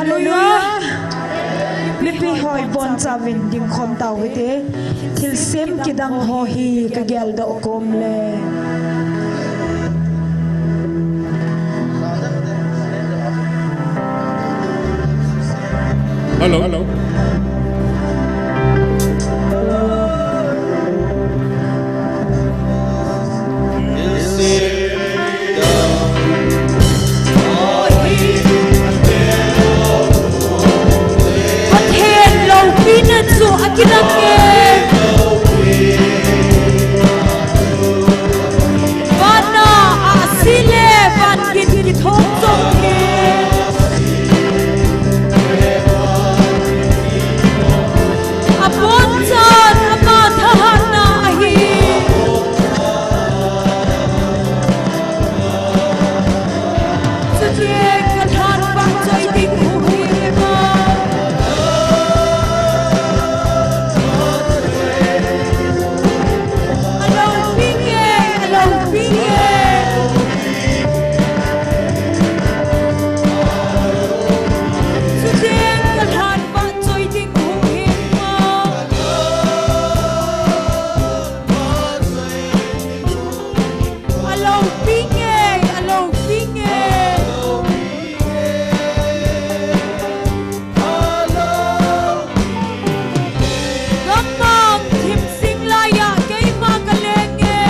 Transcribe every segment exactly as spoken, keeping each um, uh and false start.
Hallelujah. Mipi ho ibonchauvin dingkhom tauhite. Thilsem kidang ho hi kageldoh kom le. Hello. Hello. Pathen loupina chu akidang e. Vana ahsi le van gin kithong jong hi. Abonchan ama thahatna ahi. Chuteng kalhan vahchoi ding u hi ma. Aloupinge, aloupinge. Chuteng kalhan vahchoi ding u hi ma. Aloupinge, aloupinge. Gammang thim sing laiya keima kaleng e.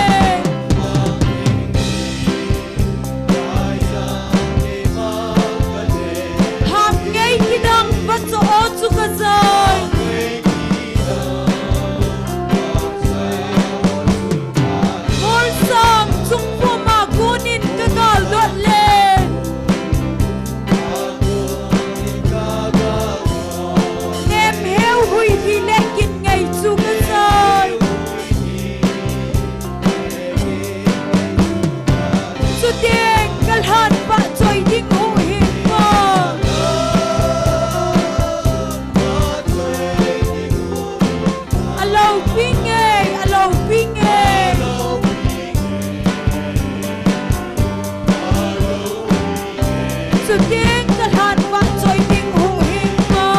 Ham ngei kidang vahchoi chu kajai. Molsang chung puma konin kagal dot le. Nem heu hui hi le kin ngei chu kajai. Chuteng kalhan vahchoi ding u hi ma. Aloupinge, aloupinge. Chuteng kalhan vahchoi ding u hi ma.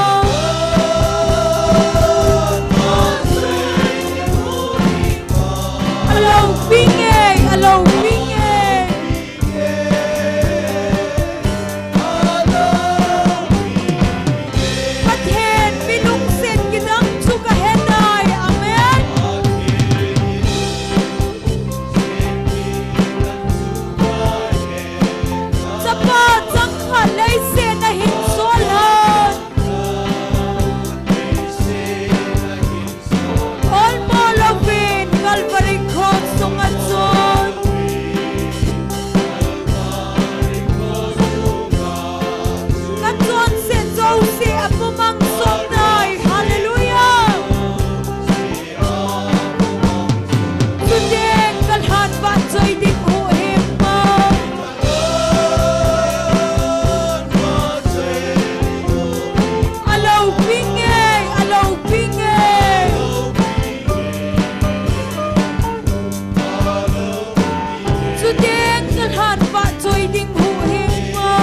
Aloupinge, aloupinge. Pathen mi lungset kidang chu kahe tai. Amen. Chapa changkhat leiset a hin sol han. Olmo louvin Calvary Cross sunga chun kachonset jouse apumang sot tai. Hallelujah. Chuteng kalhan vahchoi ding u hi ma. Aloupinge, aloupinge. Chuteng kalhan vahchoi ding u hi ma.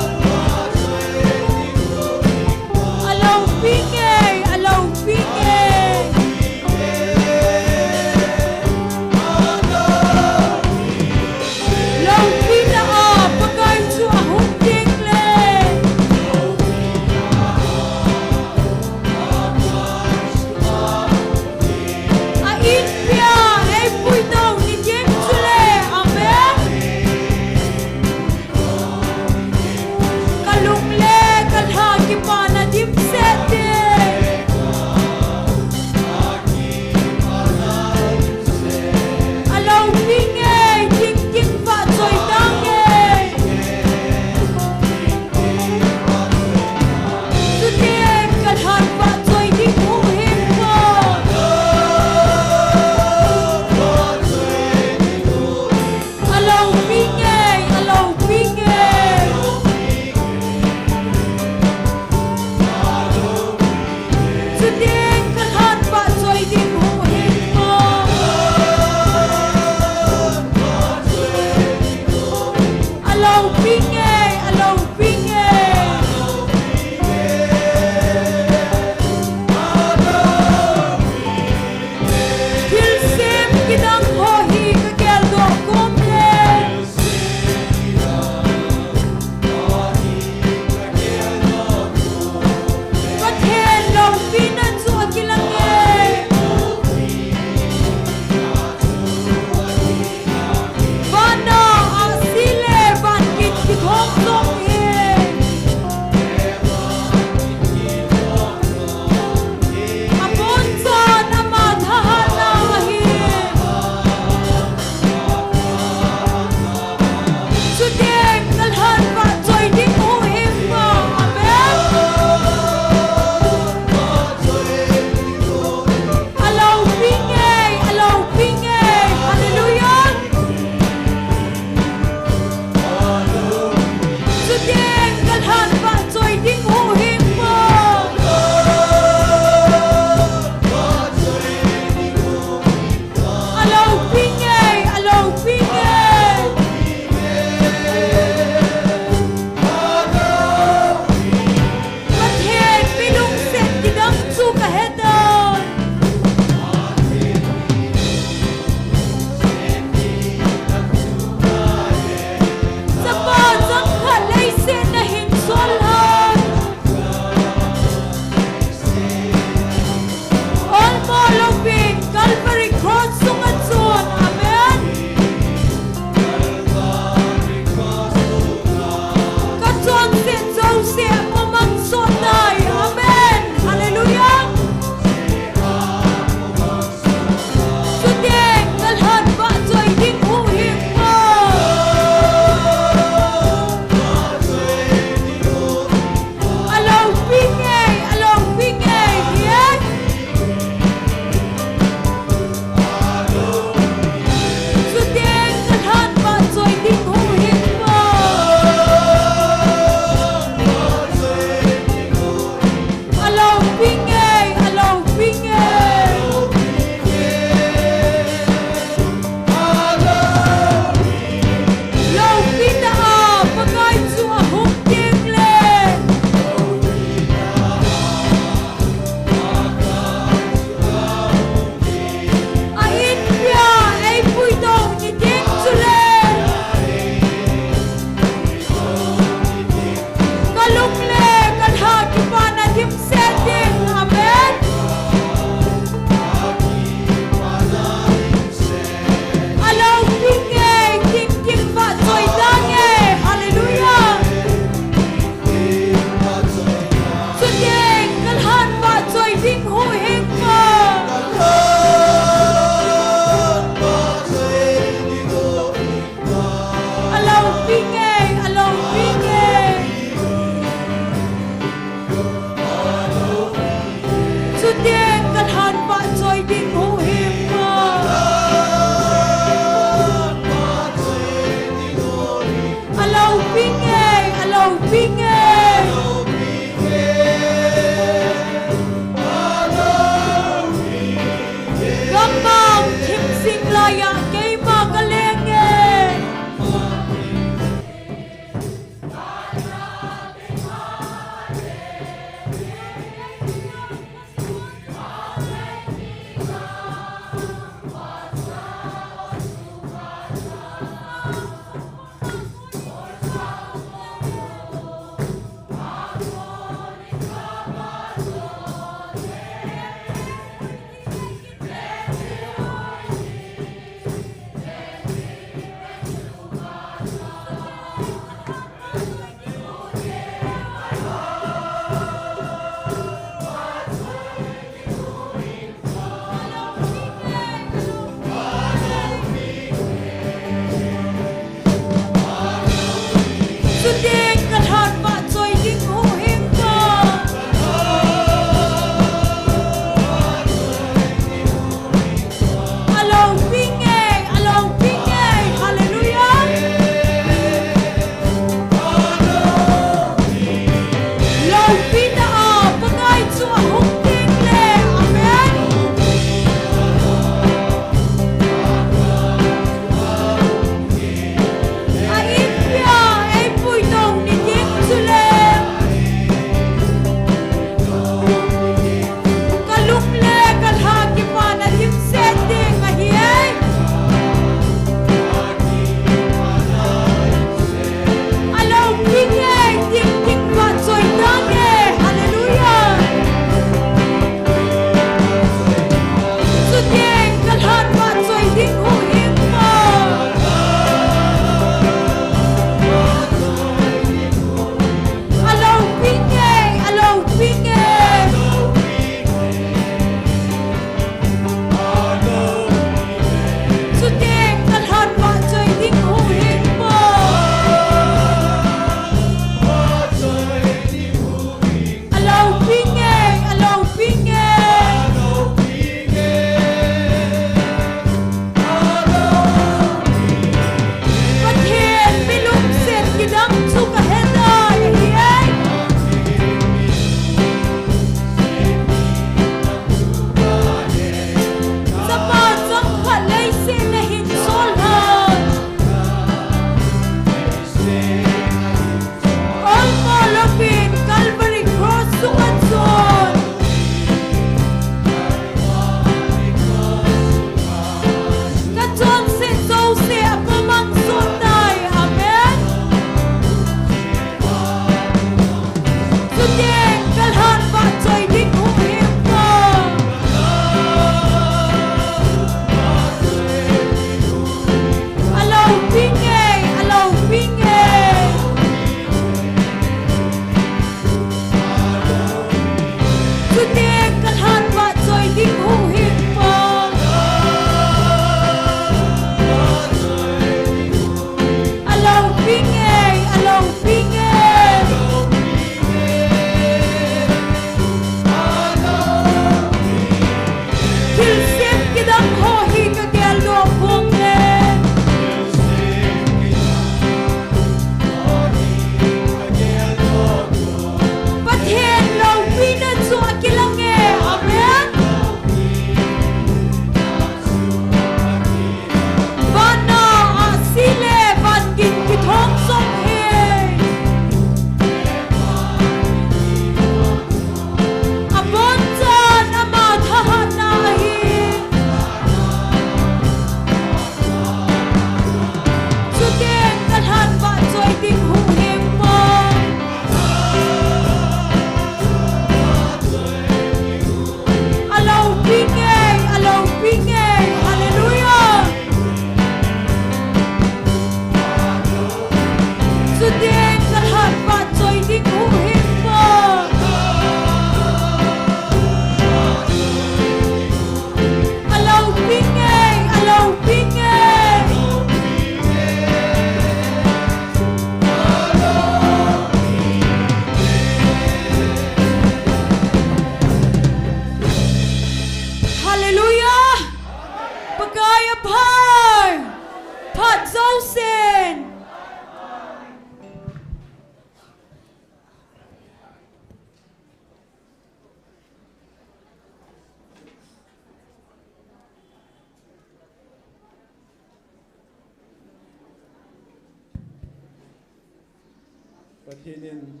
Pathen in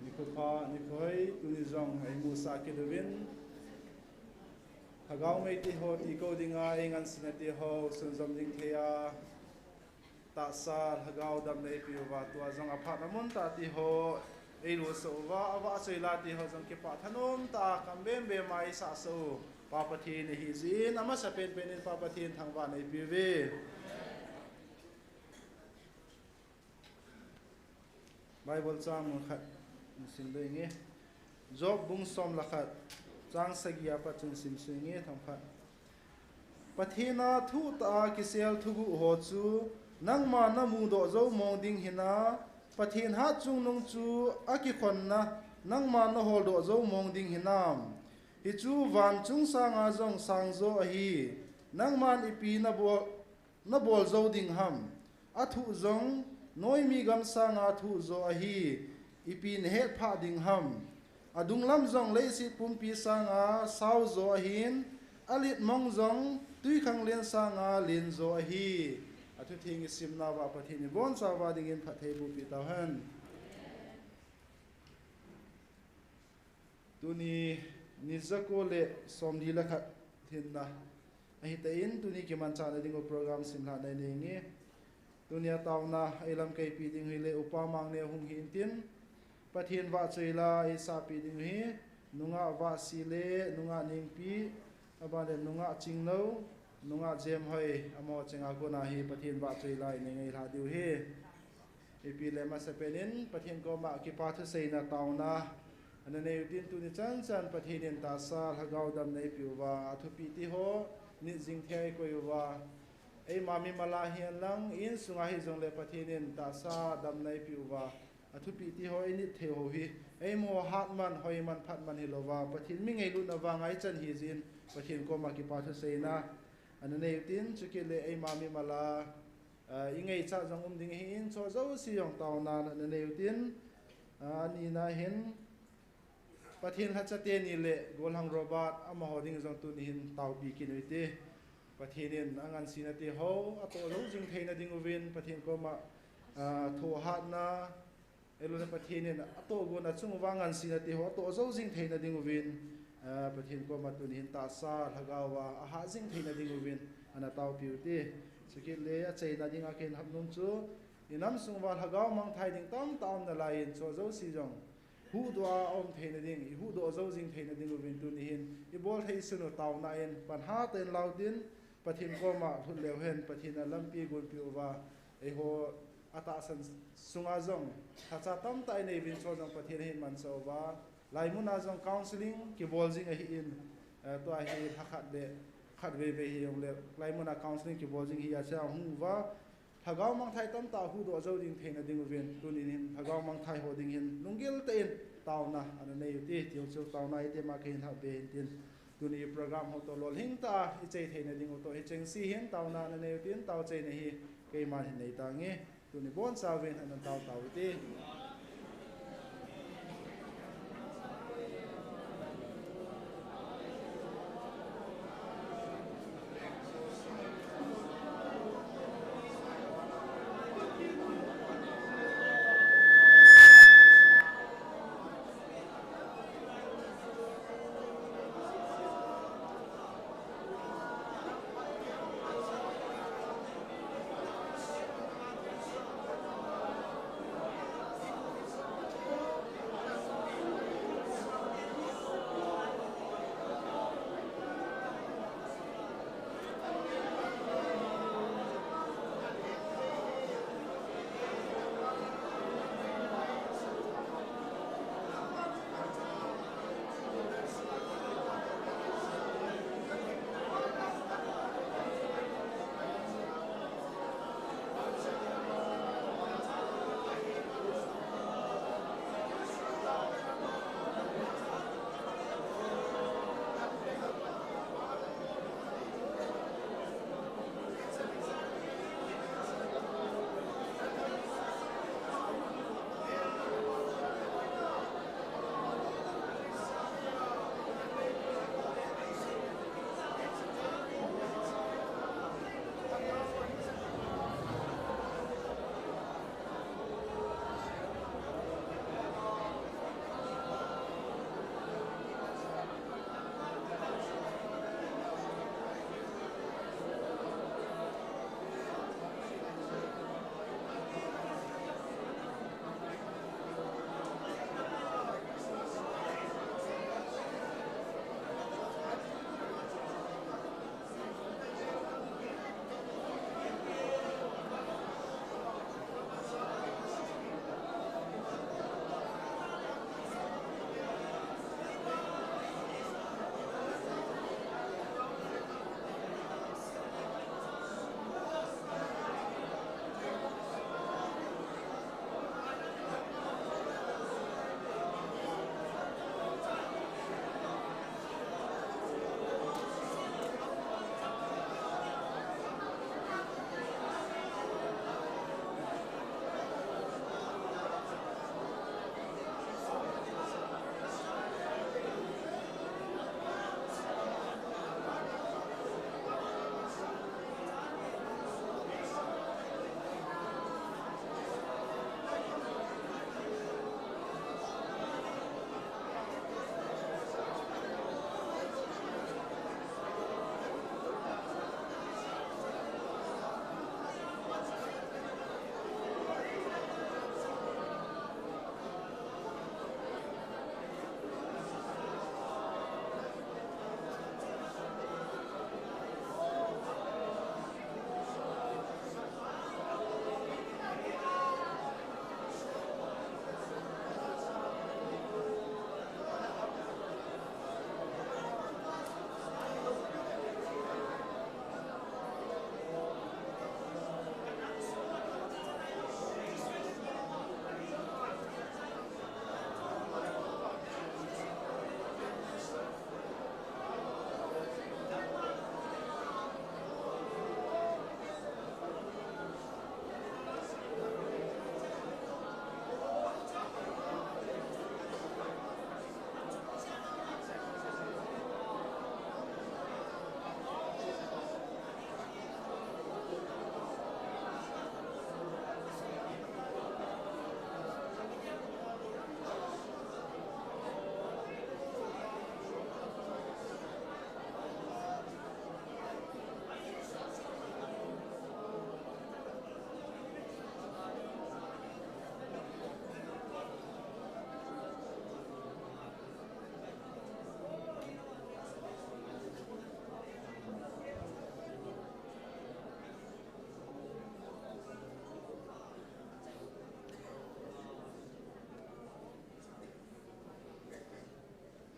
nikho pha, nikho hoi, tuni jong eimusah kit uvin, Lhagao mei te ho tikou dinga eingansena te ho sunjom ding thei a, tahsa Lhagao damna eipeh uva, tua jong aphat amun tah te ho eilusah uva, avahchoi la te ho jong kipah thanom tah a kam bem bem a eisahsah u Pa Pathen ahi jeh in, amasa penpen in Pa Pathen thangvahna eipeh uve. Bible chang mun khat sim ding inge. Job bung som le khat, chang sagi a pat chun sim sui inge, themkhat. Pathen a thuhtah a kisel thuguh ho chu nangma namudoh jou mong ding hinam, Pathen hatchungnung chu akikhonna nangma naholdoh jou mong ding hinam? Hichu van chung sanga jong sangjo ahi, nangman ipi nabol, nabol jou ding ham? Athuh jong noimi gam sanga thuh jo ahi, ipi nahet phah ding ham? Adunglam jong leiset pumpi sanga sao jo ahin, alet mong jong twikhanglen sanga len jo ahi. Athutheng isimna uva Pathen in ibonchauva dingin phatthei bohpeh tauhen. Tuni ni jako le somli le khat lhinna ahitan, tuni kimanchahna dingu program simlhahna inei inge. Tunia taona eilamkaipi ding hi le Upa Mangneo hung hi intin, Pathen vahchoi la eisahpeh ding hi Nungah Vahsi le Nungah Nengpi, aban le Nungah Chingnou, Nungah Jemhoi, amaho chenga kona hi Pathen vahchoi la inei ngailha diu ahi. Ipi le masapen in Pathen koma kipa thuseina taona ana nei utin, tuni chanchan Pathen in tahsa Lhagao damna eipeh uva, athupeh te ho nit jing thei a eikoi uva, eima mimal a hihen lang insunga hijongle Pathen in tahsa damna eipeh uva, athupeh te ho einit thei ho hi eimaho hatman, hoiman, phatman hilouva Pathen mi ngailutna vanga ichan hijeh in Pathen koma kipa thuseina ana nei utin, chukit le eima mimal a, ah, ingaichat jong um ding ahin, chujouse jong taona ana nei utin, ah, anina hin Pathen lhacha teni le Golhang Robert, amaho ding jong tuni hin taopi kit u hite. Pathen in angansena te ho atoh jou jing theina dinguvin Pathen koma, ah, thohhatna, ahiloule Pathen in atohgon achung uva angansena te ho atoh jou jing theina dinguvin, ah, Pathen koma tuni hin tahsa Lhagao a ahah jing theina dinguvin ana taopi u hite. Chukit le achaina dinga kahin hap nom chu, inam sung uva Lhagao mangthai ding tamtah aum nalaiyin, chujouse jong huhdoh a aum theina ding, ihuhdoh jou jing theina dinguvin tuni hin ibol thei sun u taona in pan hatah in lau tin, Pathen koma lhut leu hen, Pathen in lampi agonpeh uva, eiho atahsan sunga jong lhacha tamtah inei uvin, chua jong Pathen ahin mansah uva, laimuna jong counselling kibol jing ahin, eh, tua hi lhakhat le khatvei vei hijongle laimuna counselling kibol jing hi achea hung uva, Lhagao mangthai tamtah huhdoh jou ding theina dinguvin, tuni hin Lhagao mangthai ho ding hin lunggil tah in taona ana nei u hite, ti jong chu taona item a kahin hap be hin tin, tuni program ho toh lolhing tah a ichai theina dingu toh hichengse hin taona ana nei u tin, taochaina hi keiman hin nei tange. Tuni bonchauvin ana tao tau hite.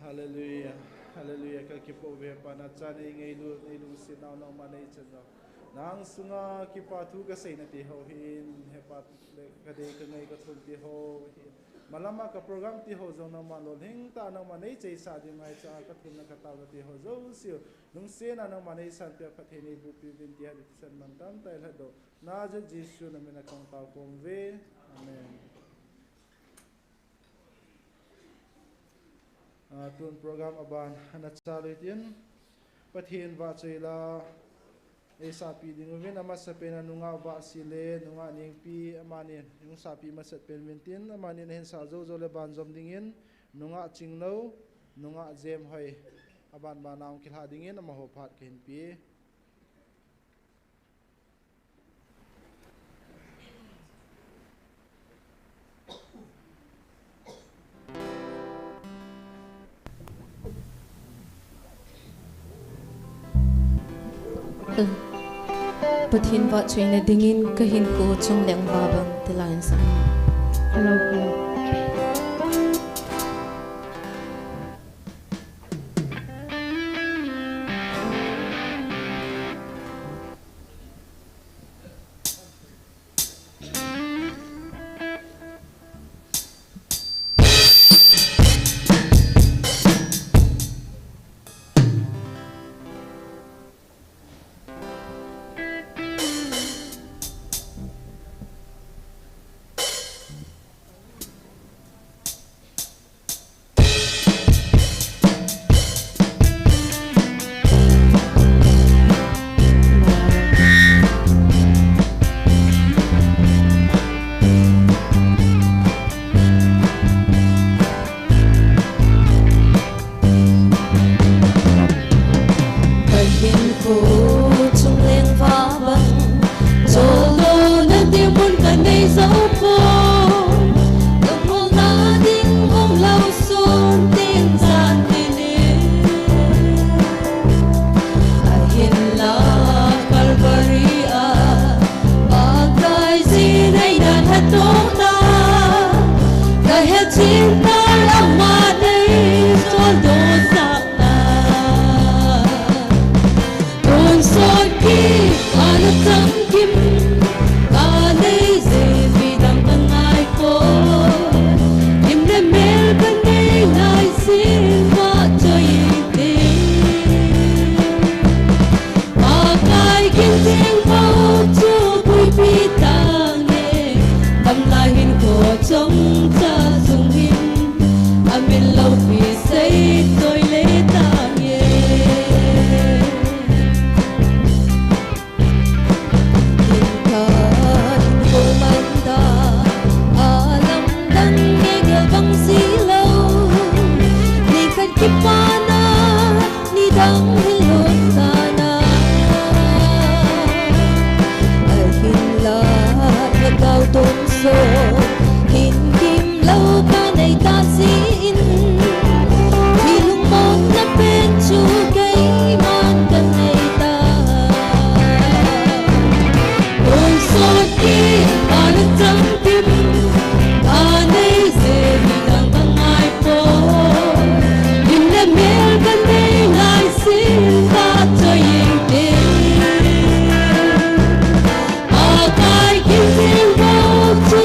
Hallelujah. Hallelujah. Ka kipa uve Pa, nacha nei ngailut, nei lungsetnau nangma nei chan jong. Nang sunga kipa thu ka seina ti ho hin, he Pa, le ka dei ka ngai ka thum ti ho hin. Malama ka program ti ho jong nangma lolhing tah nangma nei cheisah ding ngaicha ka thumna ka taona ti ho jouse u. Lungsetna nangma nei sanpeh a phatthei nei boh peh uvin ti hi ti san man tam tai lha do. Nazareth Jesu na min a kong tao khom uve. Amen. Ah, tun program aban ana chalu hitin, Pathen vahchoi la eisapi ding uvin, amasapen a nungah Vahsi le nungah Nengpi, amani hung sapi masat pen uvin tin, amani ahin sah jou jou le banjom dingin, nungah Chinglou, nungah Jemhoi, aban ban a hung kilha dingin, amaho phat kahin pe. Pathen vahchoina dingin ka hinkho chungleng vah bang ti laiyin sa. Hello, hello. Ka hinkho chungleng vah bang, choldo na ding mun ka nei jou poi. Lungmolna ding umlou sun ding chan ni ni. Ahinla Calvary a, Pakai Jesu nei na lhatdohna, ka hetchet tah ama nei choldo sah Tonsot kit a na chang kim, ka nei jeh midang ka ngai poi. Lim le mel ka nei lai sin vahchoi te. Pakai kin jing mo chu puipi tange. Gamla hinkho chomcha sung hin, amin loupi sei toi le tange. Hinkho man ta, alamdang nge gel bang si lou. Nikhat kipana, nidang hilou tana. Ahinla, lhagao tonsot, hin kim lou ka nei ta jeh in. Hi lungmonna pen chu keiman ka nei ta. Tonsot kit a na chang kim, ka nei jeh midang ka ngai poi. Lim le mel ka nei lai sin vahchoi te. Pakai kin jing mo chu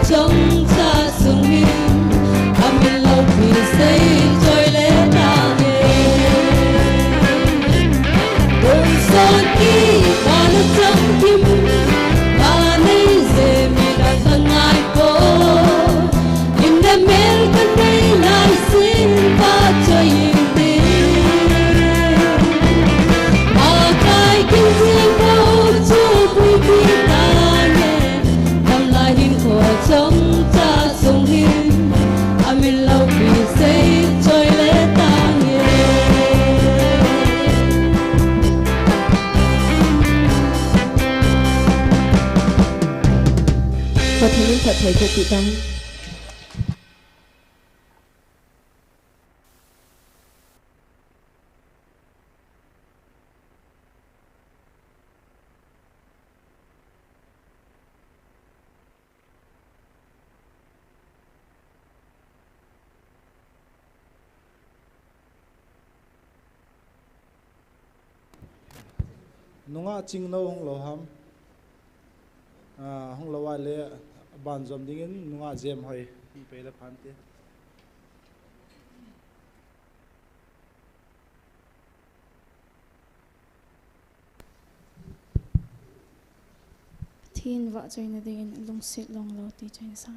Chongcha sung hin, amin loupi sei choi le tange. Tun son kipa na chang kim, kanei jeh mi na kangai po. Lim le mel kanei lai sin pa choi in ti. Makai kin jing po chu pui pi tange. Gamla hinkho chongcha sung hin, amin loupi sei choi le tange. Pathen in phatthei boh peh tang. Nungah Chingno hung lou ham? Ah, hung lou a le, ban jom dingin Nungah Jemhoi hung pe le phante. Pathen vahchoina dingin lungset longlou ti choi in sa.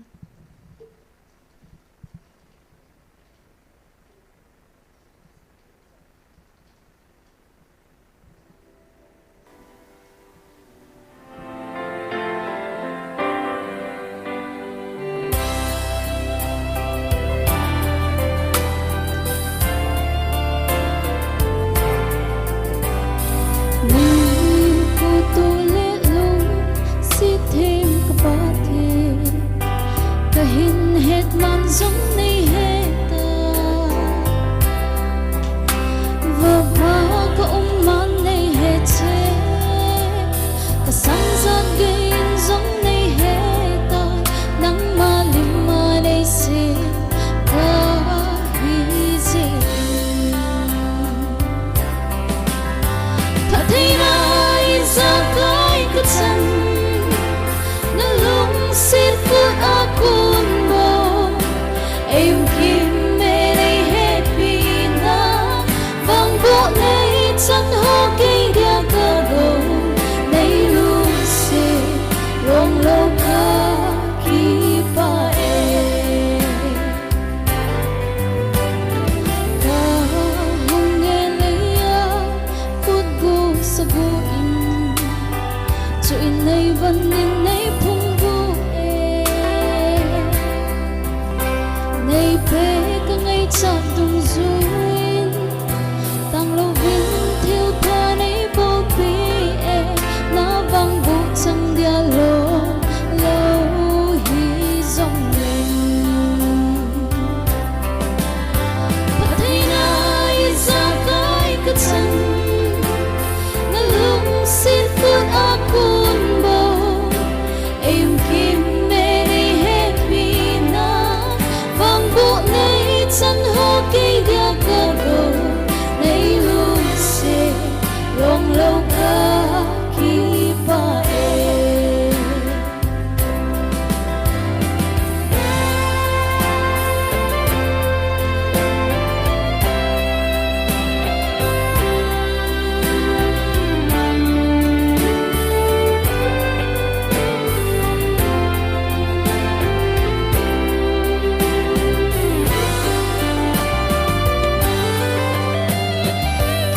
Ningpu tule lungset them ka Pathen, kahin het man jong nei heta. Vava ka um man nei he che, ka sang jat gei in jong nei hetai, nangma lim a nei se kahi jeh in. Phattheina ijakai kachan, na lungset khut a kon bou, ei um kim e nei hepina, vangboh nei chan ho kei dia ka gou, nei lungset longlou ka kipah e. Ka hung e lei a, khut gu sa gu in, chuin nei van in nei phung gu e. Nei pe ka ngaichat dungjuiin, tanglouvin thilpha nei bolpi e, na vangboh chang dia lou, lou hi jong leng. Phattheina ijakai kachan, na lungset khut a kon bou, ei um kim e nei hepina, vangboh nei chan ho kei dia ka gou, nei lungset longlou ka kipah e.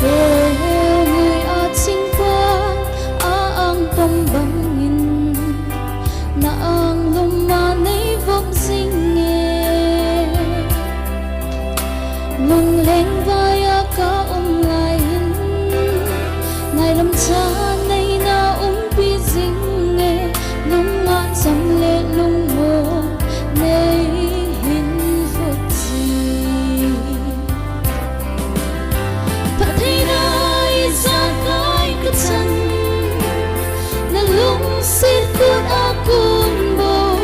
Keu ngui a ching pan a ang pom bangin, na ang lum a nei vop jing e. Lungleng vai a ka um lai in, nailam chan nei na umpi jing e. Nungah cham le lungmong nei hin vut ji. Phattheina ijakai kachan, na lungset khut a kon bou,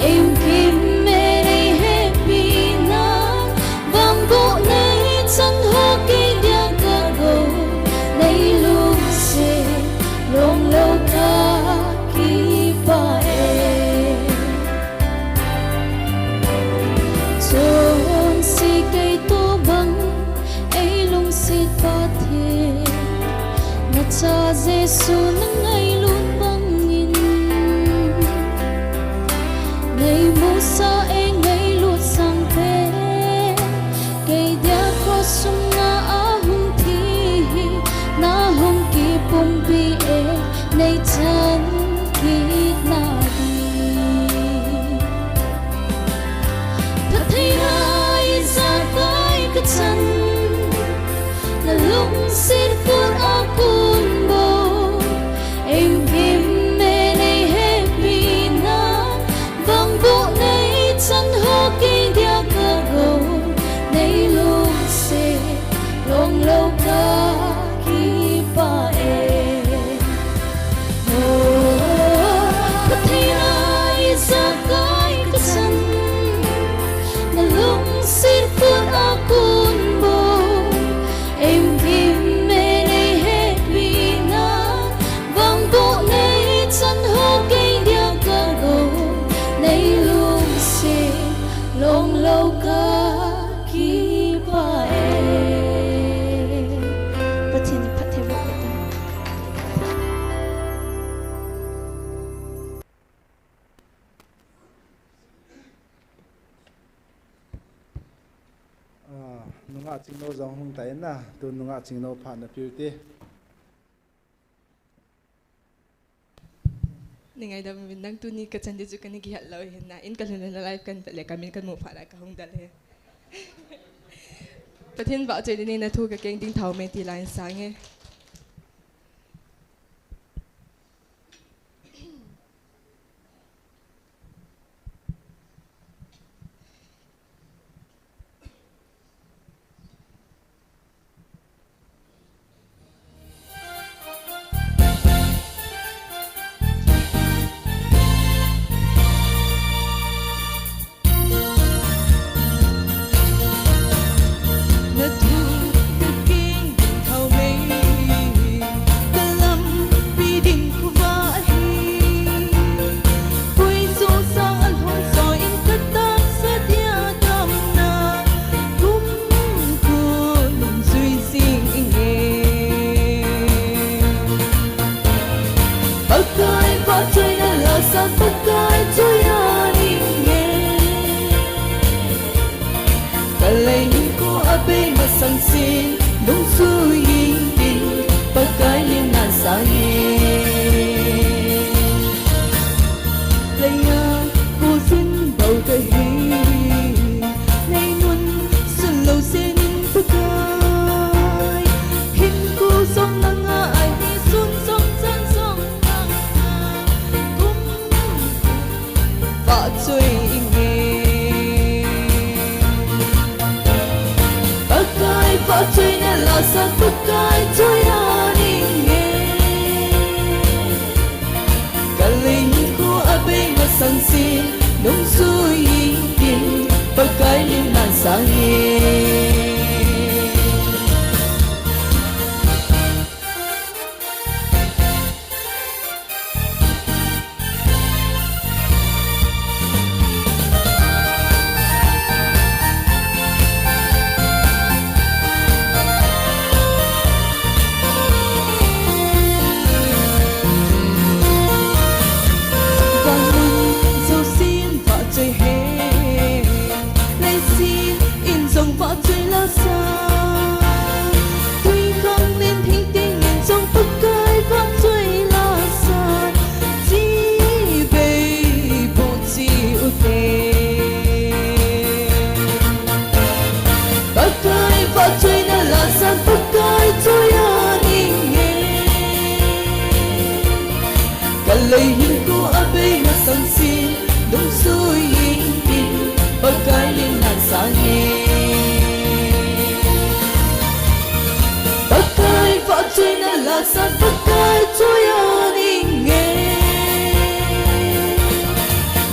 ei um kim e nei hepina, vangboh nei Cha Jesu na ngailut bangin, nei musa e ngailut sangpen, kei dia cross sunga ahung thi hi, na hung kipumpi e, nei chan kit na ding. Phattheina ijakai kachan, na lungset khut a kon bou, eivim e nei hepina, vangboh nei chan ho kei dia kagou, nei lungset longlou kakipah e. Phattheina ijakai kachan, na lungset khut a kon bou, eivim e nei hepina, vangboh nei chan ho kei dia kagou, nei lungset longlou kakipah e. Pathen in phatthei boh peh ta. Ah, nungah Chingno jong hung tai na, tu nungah Chingno phat na piu te. Nei ngaidam uvin, nang tuni kachan di chu kana kihet lou hin na, in kalhun le na live kan pe le, kamin kamu phat a kahung dal e. Pathen vahchoi ding nei na thu kakeng ding thau me ti la in sang e. Na thu kakeng ding thau me, kalampi ding khovah hi. Koi jo sang alhom jo in katahsa dia damna, kumkon jui jing inge. Pakai vahchoina lhahsam Pakai choi a ning e. Kalei hinkho abei masang sin, nungjui intin, Pakai lim nan sang e. Leiya kho sin bou kahi, nei nun sun lou senin Pakai. Hinkho jong nanga ahi, sun jong chan jong nanga, kum vahchoi inge. Pakai vahchoina lhahsam Pakai choi a ning e. Kalei hinkho abei masang sin, nungjui intin, Pakai lim nan sang e. Vannoi jousen vahchoi hen, leiset in jong vahchoi lhahsam. Twikhanglen thingteng in jong Pakai vahchoi lhahsam, chibei boh cheh ute. Pakai vahchoina lhahsam Pakai choi a ning e. Kalei hinkho abei masang sin, nungjui intin, Pakai lim nan sang e. Pakai vahchoina lhahsam Pakai choi a ning e.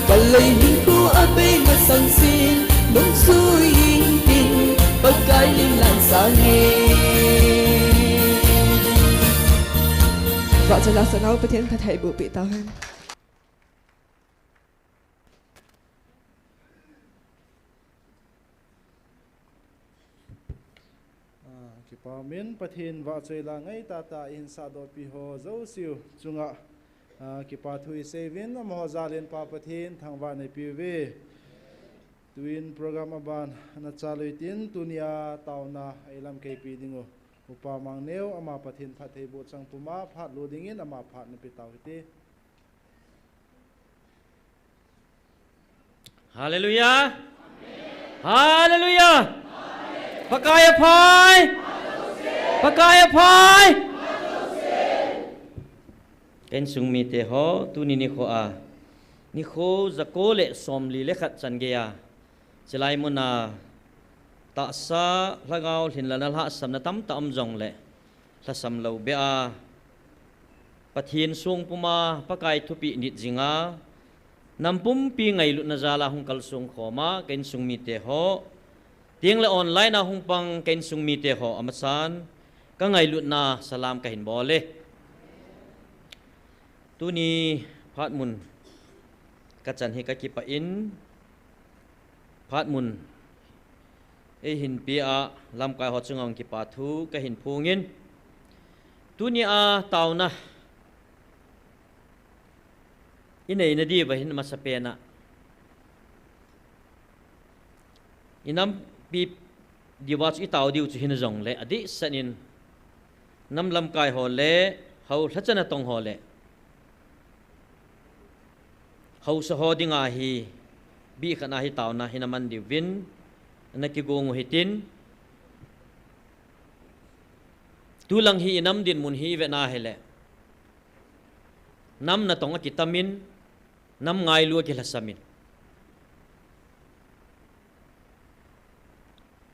Kalei hinkho abei masang sin, nungjui intin, Pakai lim nan sang e. Vahchoi lhahsam nau Pathen phatthei boh peh tau hen. Ah, ok. Pamin Pathen vahchoi la ngai tata ihin sahdoh pi ho jouse u chunga, ah, kipa thu isei uvin, amaho jal in Pa Pathen thangvah in neipe uve. Tuin program aban ana chalui tin, tunia taona eilamkaipi ding u Upa Mangneo, ama Pathen phattheiboh chang puma phat lo dingin ama phat napeh tau hite. Hallelujah. Hallelujah. Pakai aphai. Pakai aphai. Ka insung mite ho, tuni nikho a, nikho jako le somli le khat chan gei a, chilai muna tahsa lhagao lhinlelna lhahsamna tamtah um jongle, lhasam lou beh a, Pathen sung puma Pakai thupeh nit jinga, nam pumpi ngailutna jal a hung kalsong khoma ka insung mite ho, tengle online a hung pang ka insung mite ho, amasan ka ngailutna salam kahin bol e. Tuni phat mun kachan hi kakipah in, phat mun eihin pea lamkai ho chunga hung kipa thu kahin phongin, tunia taona inei nadiuva hin amasapen a, inampi diuva chu itao diu chu hina jongle, adehset in nam lamkai ho le, hou lhacha natong ho le, haosa ho dinga hi, bih khat a hi taona hina man diuvin ana kigong u hitin, tulang hi inam dinmun hi ivet na hile, nam natong akitamin, nam ngailu akilhasamin,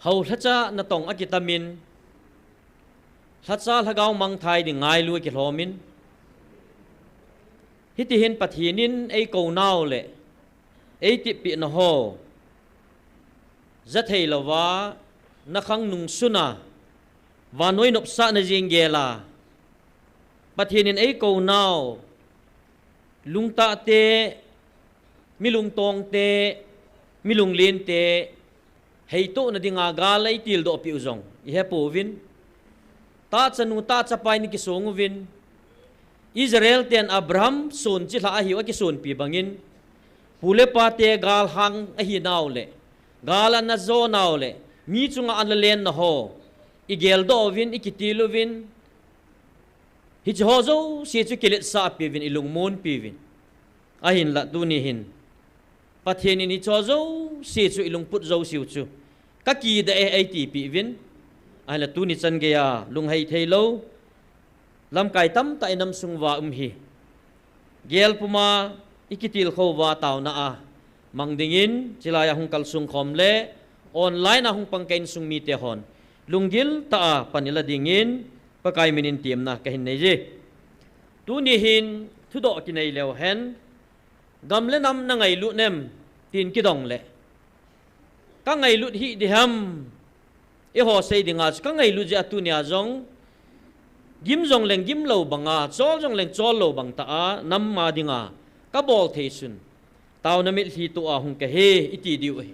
hou lhacha natong akitamin, lhacha lhagao mangthai ding ngailu akilhomin, hitihin Pathen in eikou nau le, eitipeh naho, jathei louva, nakhang nungsuna, vannoi nopsahna jeng gel a, Pathen in eikou nau, lungtahte, mi lungtongte, mi lunglente heitohna dinga gal eitildoh peh u jong ihepouvin. Tahchanu tahchapa in ikisong uvin. Israel ten Abraham sonchi lhah ahiu akisonpi bangin, pu le pate galhang ahinau le, gal ana jonau le, mi chunga ana lenna ho igeldoh uvin, ikitil uvin. Hiche ho jouse chu kiletsah piuvin, ilungmonpi uvin. Ahinla tuni hin Pathen in hiche ho jouse chu ilungput jouseu chu kakidah e, eitipeh uvin. Ahinla tuni chan geiya lunghei theilou lamkai tamtah inam sung uva um hi, gel puma ikitilkhou uva taona a mang dingin, chilai a hung kalsong khom le online a hung pang ka insung mite hon lunggil tah a pan ila dingin Pakai minin temna kahin neije. Tuni hin thudoh kinei leu hen, gam le nam nangailut nem, tin kidong le, kangailut hih diham, eiho sei dinga chu kangailut jeh a tunia jong, gim jongleng gimlou banga, chol jongleng chollou bangtah a nam a dinga kabol thei sun, taona mitlhi toh a hung kahi, iti diu ahi.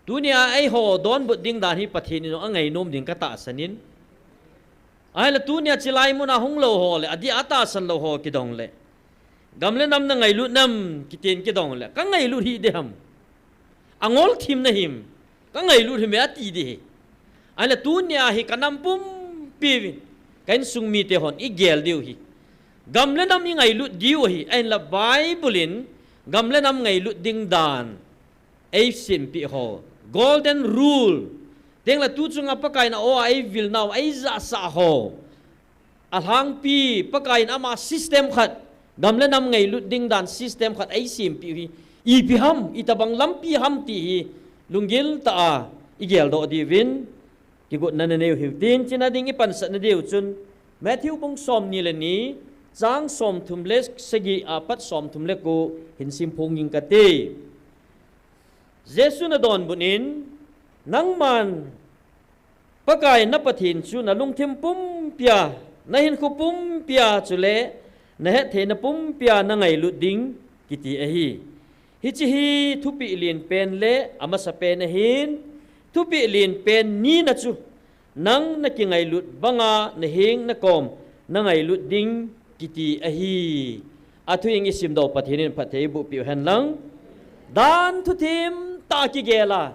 Tunia eiho donbut ding dan hi Pathen in jong angainom ding katahsan in. Ahinla tunia chilai muna hunglou ho le, adeh a tahsan lou ho kidong le, gam le nam nangailut nam, kitin kidong le, kangailut hih diham, angol thim nahim, kangailut hime ati ding ahi. Ahinla tunia hi kanam pumpi uvin, ka insung mite hon igel diu ahi. Gam le nam ingailut diu ahi, ahinla Bible in gam le nam ngailut ding dan eisempeh ho, golden rule, tengle tu chunga Pakai in a-o a eivil nau, eijahsah ho, alhangpi Pakai in ama system khat, gam le nam ngailut ding dan system khat eisempeh u hi, ipi ham, itobang lampi ham ti hi lunggil tah a igeldoh diuvin kigotna nanei u hiu hitin, chuna ding ipansatna diu chun Matthew bung somni le ni, chang somthum le sagi apat somthum le ko hin simphong ing kate. Jesun adonbut in, nangman Pakai na Pathen chu nalungthim pumpia, nahinkho pumpia chule nahettheina pumpia nangailut ding, kiti ahi. Hiche hi thupeh lenpen le amasapen ahin, thupeh lenpen nina chu Nang nakingailut banga naheng nakom nangailut ding kiti ahi. Athu in isimdoh Pathen in phatthei eiboh peh u hen lang. Dan thu themtah kigel a,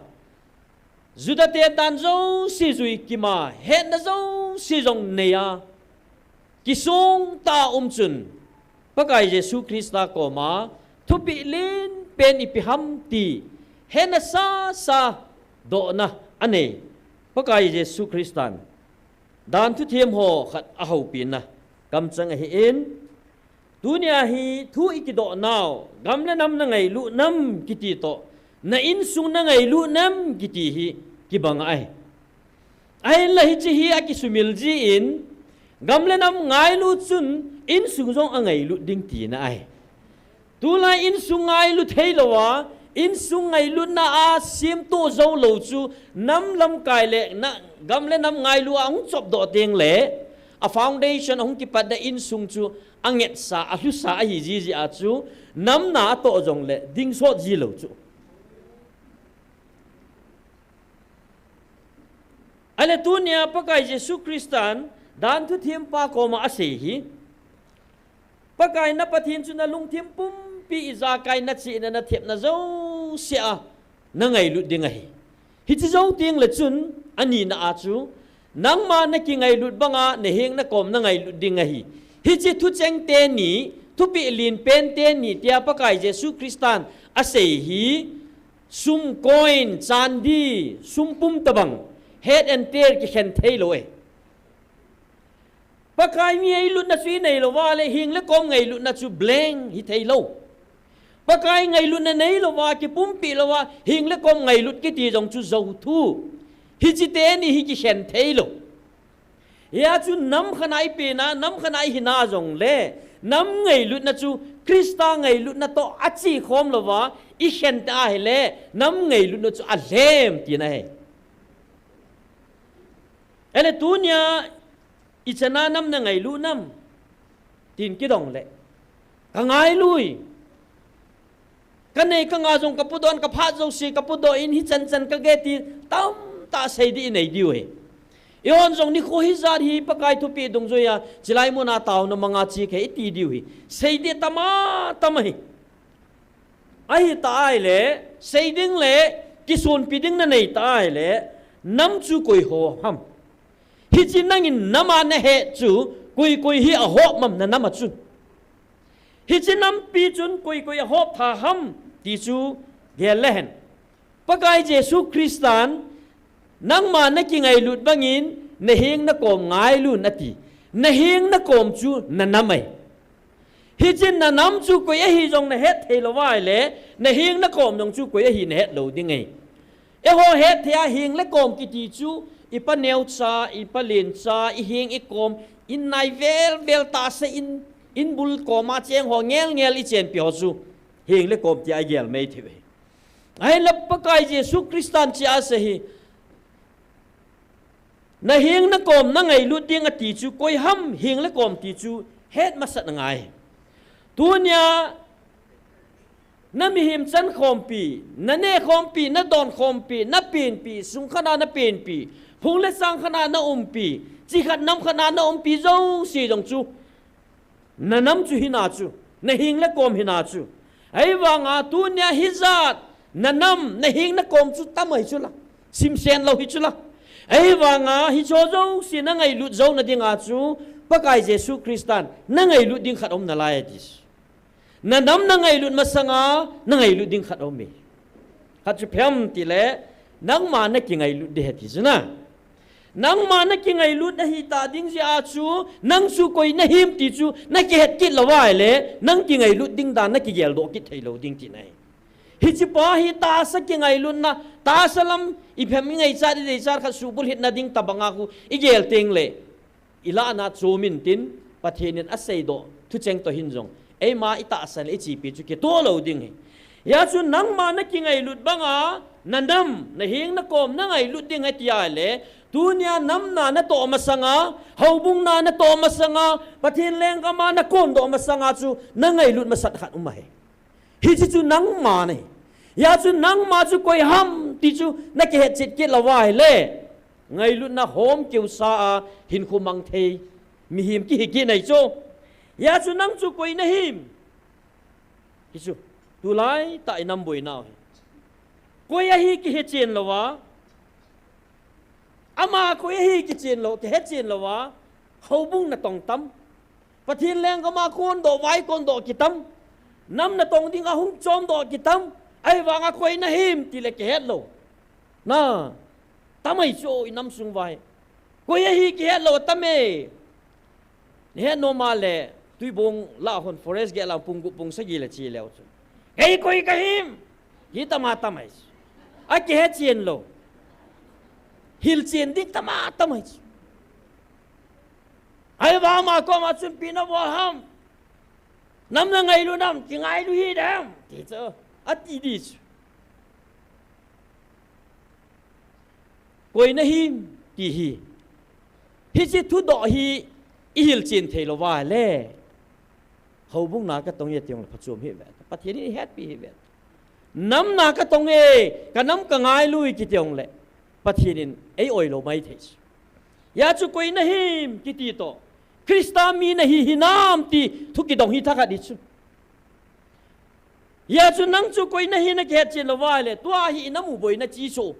Juda te dan jouse jui kima, hetna jouse jong nei a, kisong tah a um chun, Pakai Jesu Christa koma thupeh lenpen ipi ham ti hetna sasa dohna anei Pakai Jesu Christan dan thuthem ho khat ahoupi na kamchang ahin, tunia hi thu ikidoh nau, gam le nam nangailut nam kiti toh, na insung nangailut nam kiti hi kibang ahi. Ahinla hiche hi akisumil jin, gam le nam ngailu chun insung jong angailut ding tina ahi. Tulai insung ngailu theilouva, insung ngailutna a semtoh joulou chu, nam lamkai le na, gam le nam ngailu a hung chopdoh teng le, a foundation ahung kipatna insung chu angehsa, alhusa ahi jiji a chu, nam na atoh jongle dingsot jilou chu. Ahile tunia Pakai Jesu Christan dan thuthempa koma asei hi, Pakai na Pathen chu nalungthim pumpi, ijakai, nachihna, nathepna jouse a nangailut ding ahi. Hiche jou tengle chun, anina a chu, nangma nakingailut banga naheng nakom nangailut ding ahi. Hiche thucheng teni, thupeh lenpen teni tia Pakai Jesu Christan asei hi, sum, coin, chandi, sumpum tobang, head and tail kikhen theilou e. Pakai mi ngailutna chu inei louva le, heng le kom ngailutna chu blank hitheilou. Pakai ngailutna neilouva, kipumpeh louva heng le kom ngailut kiti jong chu jouthu. Hiche teni hi kikhen theilou. Hia chu nam khat a ipena, nam khat a ihina jongle, nam ngailutna chu Christa ngailutna toh achekhom louva ikhen ta ahile, nam ngailutna chu alhem tina ahi. Ahile tunia, ichana nam nangailut nam, tin kidong le, kangailui. Kanei kangah jong kapudoh in, kaphat jouse kapudoh in, hichan chan kage ti tamtah sei ding inei diu ahi. Eihon jong nikho hijat hi Pakai thupeh dungjuiya, chulai muna taona manga che kahi iti diu ahi. Sei ding tama tama ahi. Ahita ahile, sei ding le kisonpi ding nanei ta ahile, nam chu koiho ham? Hiche nangin nam a nahet chu, koi koi hi ahop ham nanam a chun? Hiche nampi chun koi koi ahop tha ham ti chu gel le hen. Pakai Jesu Christan, nangma nakingailut bangin naheng nakom ngailun ati. Naheng nakom chu nanam ahi. Hichun nanam chu koi ahi jong nahet theilouva ahile, naheng nakom jong chu koi ahi nahet lou ding ahi. Eiho hetthei a heng le kom kiti chu, ipa neocha, ipa lencha, iheng ikom, in nai vel vel tahsa in, in bul koma cheng ho ngel ngel ichenpi ho chu, heng le kom tia igel mei thei uve. Ahinla Pakai Jesu Christan hiche asei hi, naheng nakom nangailut ding ati chu, koi ham heng le kom ti chu het masat angai. Tunia, namihem chankhompi, nanekhompi, nadonkhompi, napenpi, sung khat a napenpi, phung le sang khat a naumpi, chi khat nam khat a naumpi jouse jong chu, nanam chu hina chu, naheng le kom hina chu. Ahivanga tunia hijat, nanam, naheng nakom chu tam ahi chu la, simsen lou hi chu la. Ahivanga hicheho jouse nangailut jouna dinga chu, Pakai Jesu Christan nangailut ding khat aum nalai ati chu. Nanam nangailut masanga, nangailut ding khat aume. Khat chu ipi ham tile, nangma nakingailut ding ahi ti chu na. Nangma nakingailut ahitah ding jeh a chu, nang chu koi nahim ti chu nakihet kit louva ahile, nang kingailut ding dan nakigeldoh kit theilou ding tina ahi. Hichepa hi tahsa kingailutna, tahsa lam ipi ham ingaichat ideichat khat subulhitna ding tobanga khu igel tengle, ilahna chom intin, Pathen in aseidoh thucheng toh hin jong, eima itahsan le ichepi chu kitoh lou ding ahi. Hia chu nangma nakingailut banga, nanam, naheng nakom nangailut ding ahi ti ahile, tunia namna natoh masanga, houbungna natoh masanga, Pathen lenggama nakondoh masanga chu nangailut masat khat um ahi. Hiche chu nangma ahi. Hia chu nangma chu koi ham ti chu nakihetchet kit louva ahile, Ngailutna hom keusa a hinkho mang thei mihem kihi kit ahi chu. Hijeh chun nang chu koi nahim? Hichu, tulai tah inam boinau hi. Koi ahi kihechen louva, ama koi ahi kichen lou, kihechen louva, houbung natong tam. Pathen lenggam a kondoh, vai kondoh kitam. Nam natong dinga hung chomdoh kitam. Ahivanga koi nahim tile kihet lou. Na, tam ahi chu inam sung vai. Koi ahi kihet lou tam e. Nahet nom a le, Tuibong lah hon forest gate lang pung gup pung sagi le che leu chu. Kei koi kahim? Hi tama tam ahi chu. Akihechen lou. Hilchen ding tama tam ahi chu. Ahivang ama koma chun ipi nabol ham? Nam nangailu nam, kingailu hidem. Ti chu, ati di chu. Koi nahim ti hi. Hiche thudoh hi ihilchen thei louva le, houbung na katong e ti jongle phachom hih ve. Pathen in eihetpi hih ve. Nam na katong e, kanam kangailu e kiti jongle, Pathen in ei-oi lou maithei. Hijeh chun koi nahim kiti toh, Christa mi nahi hinam ti thu kidong hi thakhat ahi chu. Hijeh chun nang chu koi nahi nakihetchen louva le, tua hi inam u boina chi chu.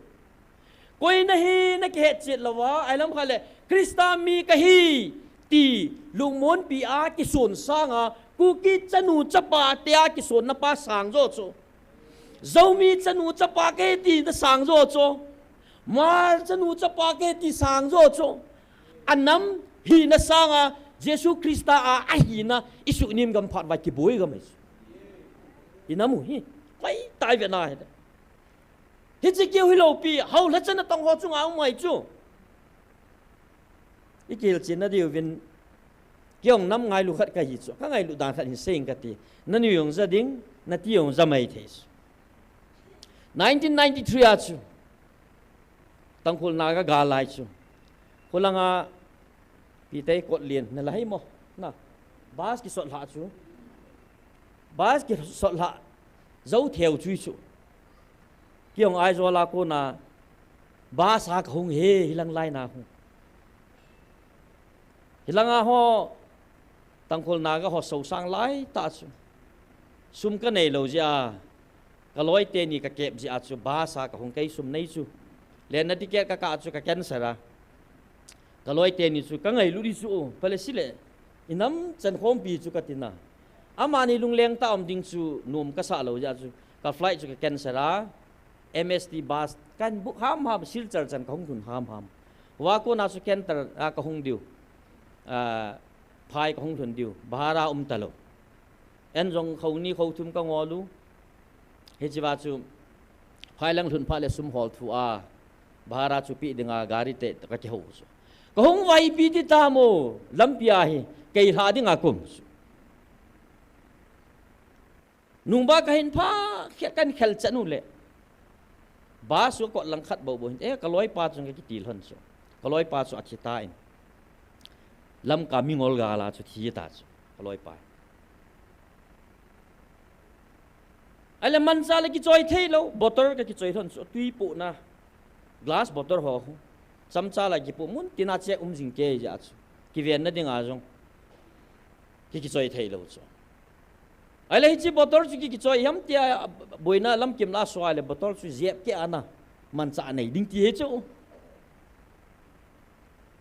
Koi nahi nakihetchen louva, ahilam khat le, Christa mi kahi ti lungmonpi a kison sanga, Kuki chanu chapa tia kisonna pa sang jo chu. Zomi chanu chapa kahi ti nasang jo chu. Hmar chanu chapa kahi ti sang jo chu. Anam hina sanga Jesu Christa a ahina isuhnem gam phat uva kiboi gam ahi chu. Inam u hi, koi tai ve nahi. Hiche keu hilou pi, hao lhachan natong ho chunga um ahi chu. Ikihilchen nadiuvin, kei jong nam ngailu khat kahi chu, kangailu dan khat hin sei inge kati. Nanu jong ja ding, nati jong ja maithei chu. Nineteen ninety-three a chu, Tangkhul Naga gal lai chu, khulanga Pi Teikot lien nalai mo, na, bus kisot lhah chu, bus kisot lhah jou thei chu chu. Kei jong Aizawl a kona bus a kahung e, hilang line a hung. Hilanga ho, Tangkhul Naga ho sosang lai tah chu. Sum kanei lou jeh a, kaloi teni kakep jeh a chu bus a kahung, kei sum nei chu. Lenna ticket kakah chu ka cancel a. Kaloi teni chu kangailu di chu, pale sile. Inam chan khompi chu kati na. Amani lungleng tah a um ding chu nom kasah lou jeh a chu, ka flight chu ka cancel a. M S T bus kahin book hamham, Silchar chan kahung lhun hamham. Hua kona chu canter a kahung diu, a, phai kahung lhun diu, bhara um talou. An jong kho ni kho thum kangol u. Hichea chu phai lang lhun phat le sum hol thu a, bhara chu pe dinga gari te kakihou chu. Kahung uva ipi ti tam o, lampi a hi kei lha dinga kaum chu. Nungba kahin pha khe, kahin khel chan u le, bus chu akot langkhat bou bou hin, e, kaloipa chu kakitil lhon chu. Kaloipa chu athi tan, Lamka mingol gal a chu thi ta chu, kaloipa. Ahile mancha le kichoi thei lou, bottle kakichoi lhon chu, tui pohna glass bottle ho, chamcha la kipoh, mun tina chek um jing kei jeh a chu, kivenna dinga jong ki, kichoi thei lou chu. Ahile hiche bottle chu ki, kichoi ham tia, boina lamkim la sua le bottle chu jep keh a na, mancha nei ding ti hi chu.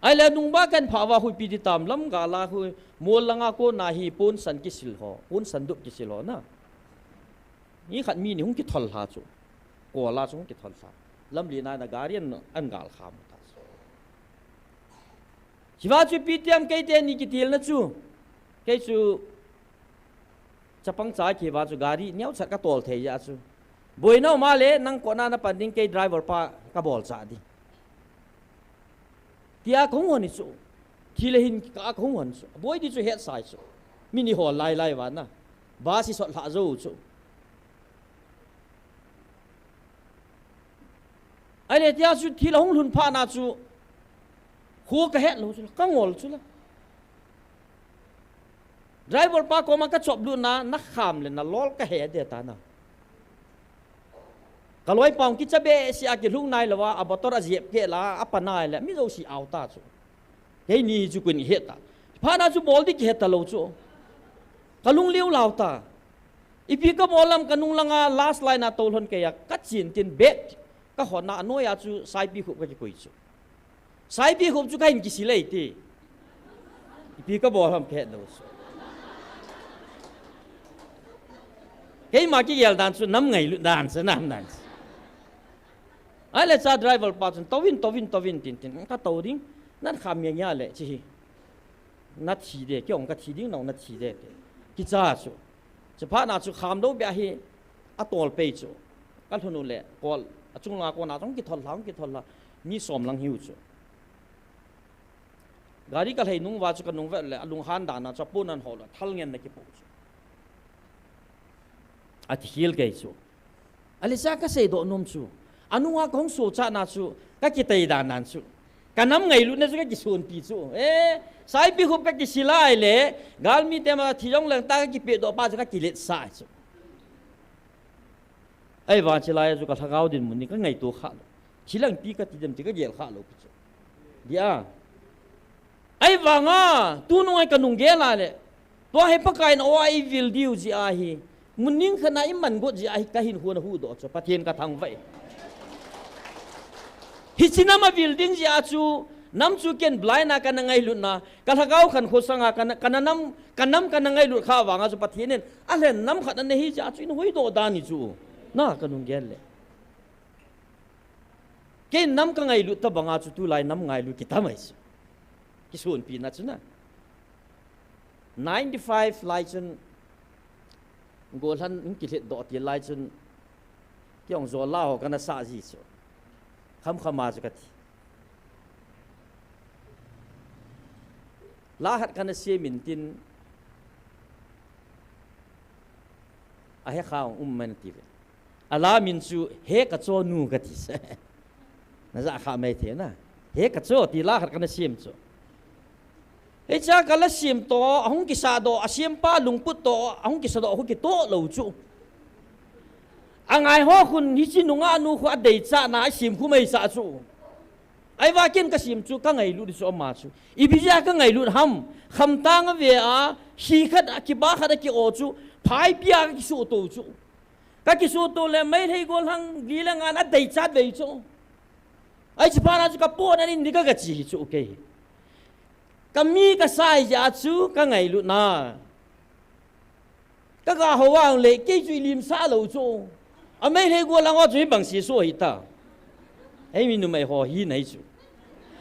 Ahile nungba kahin pha uva hui ipi ti tam, lam gal a hui, mol langa kona hi ponsan kisil ho, ponsan dup kisil ho na. Ni khat mi ni hung kithol lha chu. Kol a chu hung kithol lha. Lamlen a na gari an, an gal kham ta chu. Hiva chu ipi ti ham, kei teni kitilna chu, kei chu chapang cha kihi uva chu gari neocha katol thei jeh a chu. Boina um a le nang kona napan ding, kei driver pa kabol cha ding. Tia kahung hon hi chu. Thi le hin kikah a kahung hon chu. Boi di chu hetsai chu. Mi ni hol lai lai uva na. Bus hi sot lha jou chu. Ahile tia chu thil ahung lhun phat na chu, kho kahet lou chu la, kangol chu la. Driver pa koma kachop lut na, nakham le nalol kahe de ta na. Ka loipa hung kicha behseh a kilhung nai lou a, a bottle a jep keh la, a pa nai le, mi jouse au ta chu. Keini chu kun het ta. Phat na chu bol ding kihet ta lou chu. Ka lung liu lau ta. Ipi ka bol ham ka nung langa last line a tolhon kei a, ka chin tin bag ka hon a, a noi a chu saipi khup ka kikoi chu. Saipi khup chu ka hin kisil e ti. Ipi ka bol ham ka het lou chu. Keima kigel dan chu nam ngailut dan chu nam dan chu. Ahile cha driver pa chun, "Tou vin, tou vin, tou vin," tin tin. "Ka tou ding, nan kham nge nge le," chi hi. "Na thi de, kei jong ka thi ding, nang na thi de," te. Kicha chu. Chuphat na chu kham lou beh hi, a tol pei chu. Ka lhun u le, kol, a chung langa kona chu kithol lha, kithol lha. Mi som lang hiu chu. Gari ka lhai nung uva chu ka nung vet le, a lunghan dan a chu a pon an hol, thal ngen na kipo chu. A ti hil kei chu. Alisa ka seidoh nom chu. A nunga ka hung sochat na chu, ka kitei dan dan chu. Ka nam ngailutna chu ka kisonpi chu. Eh, saipi khup ka kisil a ahile, galmi te ma thi jong leng ta ka kipedoh pa chu ka kiletsah chu. Ahivang chulai a chu ka lhagao dinmun ni ka ngaito kha lou. Thi lang pi ka ti dem ti ka gel kha lou pi chu. Dia. Ahivanga, tunung a ka nung gel a le. Tua hi Pakai in aw a eivil diu jeh ahi. Mun ning khat na i man got jeh ahi ka hinkho na huhdoh chu. Pathen ka thangvah e. Hiche nam a vil ding jeh a chu, nam chu ken blind a ka na ngailut na, ka lhagao khankho sanga ka na, ka na nam, ka nam ka na ngailut kha vanga chu Pathen in, a lhen nam khat ana nei jeh a chu in huhdoh dan hi chu. Na ka nung gel le. Kei nam ka ngailut tabanga chu tulai nam ngailut kita mai chu. Kisonpi na chu na. Ninety-five lai chun, golhang in kilhetdoh til lai chun, kei jong jol la ho ka na sah ji chu. Kham kham a chu ka ti. La khat ka na sem in tin, a he kha um man ti ve. A la min chu He Ka Cho Nu ka ti se. Na ja kha mai thei na. He Ka Cho ti la khat ka na sem chu. Hiche a ka la sem toh, a hung kisah doh, a sem pa lungput toh, a hung kisah doh, a hung kitoh lou chu. A ngai ho khun hiche nungah nu khu a deichat na a sem khu mai sah chu. Ahivang ken ka sem chu ka ngailut chu ama chu. Ipi jeh a ka ngailut ham. Khamtang a ve a, hi khat a kiba khat a ki-o chu, phaipi a ka kisuhto chu. Ka kisuhto le Meitei golhang li le nga na deichat ve chu. Ahi chu phat na chu ka pon an in ni ka ka chi hi chu kei. Ka mi ka sa jeh a chu ka ngailut na. Ka ga ho vang le, kei chu i limsah lou chu. A Meitei golhang ho chu hibang seso hi ta. Hei mi numei ho hi nai chu.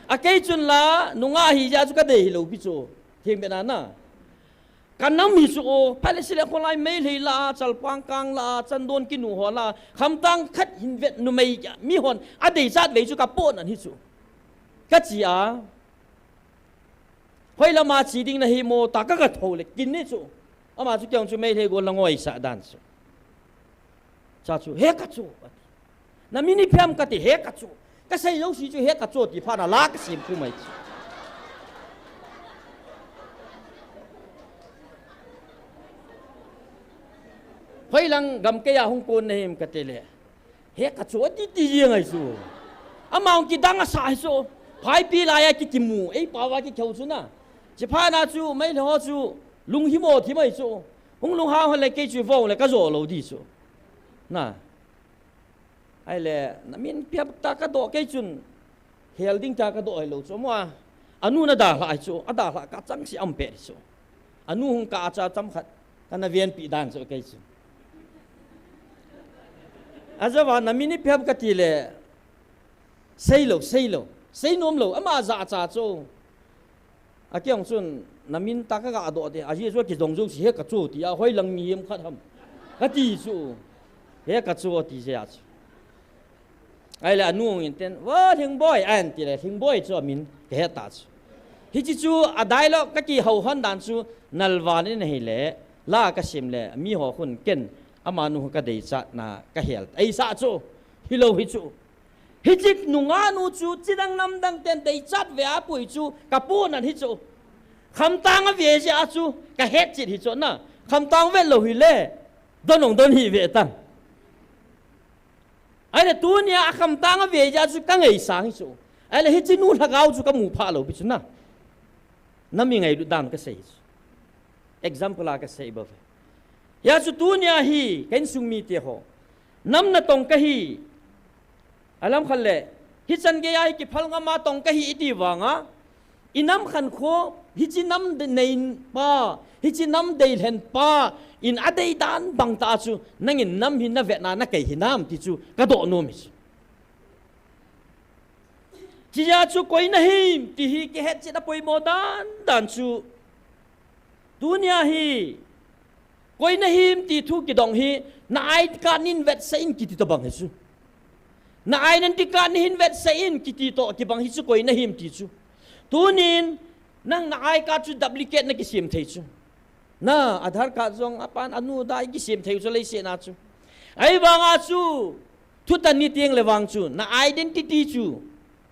A kei chun la, nungah hi jeh a chu ka dei hi lou pi chu. Theng be na na. Ka nam hi chu o, pha le si le kholai Meitei la, Chalpangkang la, Chandon kinu ho la, khamtang khat hin vet numei mi hon, a deichat ve chu ka pon an hi chu. Ka chi a. Hoi lama chi ding na hi mo ta ka ga tho le kin ni chu. Ama chu kei jong chu Meitei golhang ngoi sah dan chu. Cha chu, He Ka Cho, ati. Na min ipi ham ka ti, He Ka Cho. Ka sei jouse chu He Ka Cho ti phat na la ka sem khu mai chu. Hoi lang gam kei a hung kon na him ka ti le. He Ka Cho ati ti jeng ahi chu. Ama hung kidang a sa ahi chu. Phaipi lai a ki kimu, ei pao a ki kheu chu na. Chi phat na chu, Meitei ho chu, lunghimo thim ahi chu. Hung lunghang ho le kei chu vong le ka jo lou di chu. Na. Ahile, na min ipi ham ta ka doh kei chun. Hel ding ta ka doh hi lou chu mo a. A nu na dalha ahi chu, a dalha ka chang si am pe chu. A nu hung kah a cha chomkhat, ka na venpi dan chu kei chu. A jeh a na min ipi ham ka ti le, sei lou, sei lou, sei nom lou, ama ja cha chu. A kei jong chun, na min ta ka ga doh de, a jeh chu a kijong jouse He Ka Cho ti a, hoi lang mihem khat ham. Ka ti chu, He Ka Cho ti jeh a chu. Ahile a nu hung in tin, "Wo, Lhingboi," a hin ti le, Lhingboi chu a min, ka he ta chu. Hiche chu a dialogue ka kihou hon dan chu, nalvan in ahile, la ka sem le, mi ho khun ken, ama nu ka deichat na ka hel. Ei sa chu, hi lou hi chu. Hiche nungah nu chu, chi dang nam dang ten deichat ve a pui chu, ka pon an hi chu. Khamtang a ve jeh a chu, ka het chet hi chu na. Khamtang vet lou hi le, don ong don hi ve tang. Ahile tunia akhamtang a vei jeh chu kangaisang hi chu. Ahile hiche nu lhagao chu kamu phah lou pi chu na. Nam i ngailut dan kasei chu. Example a kasei bou ve. Hijeh chu tunia hi ka insung mite ho, nam natong kahi. Alam khat le, hichan geiya hi kiphal ngama tong kahi iti vanga, i nam khankho, hiche nam de-, neipa, hiche nam deilhen pa in adei dan bang tah chu, nangin nam hi navetna nakai hinam ti chu kadoh nom hi chu. Hijeh chu koi nahim ti hi kihetchet apoimo dan dan chu, tunia hi koi nahim ti thu kidong hi, na I D card nahin vetsah in kiti tobang hi chu. Na identity card nahin vetsah in kiti toh kibang hi chu koi nahim ti chu. Tunin, nang na I card chu duplicate nakisem thei chu. Na Aadhaar card jong apan anu da ikisem thei chu leiset a chu. Ahivanga chu, thutan ni teng le vang chu, na identity chu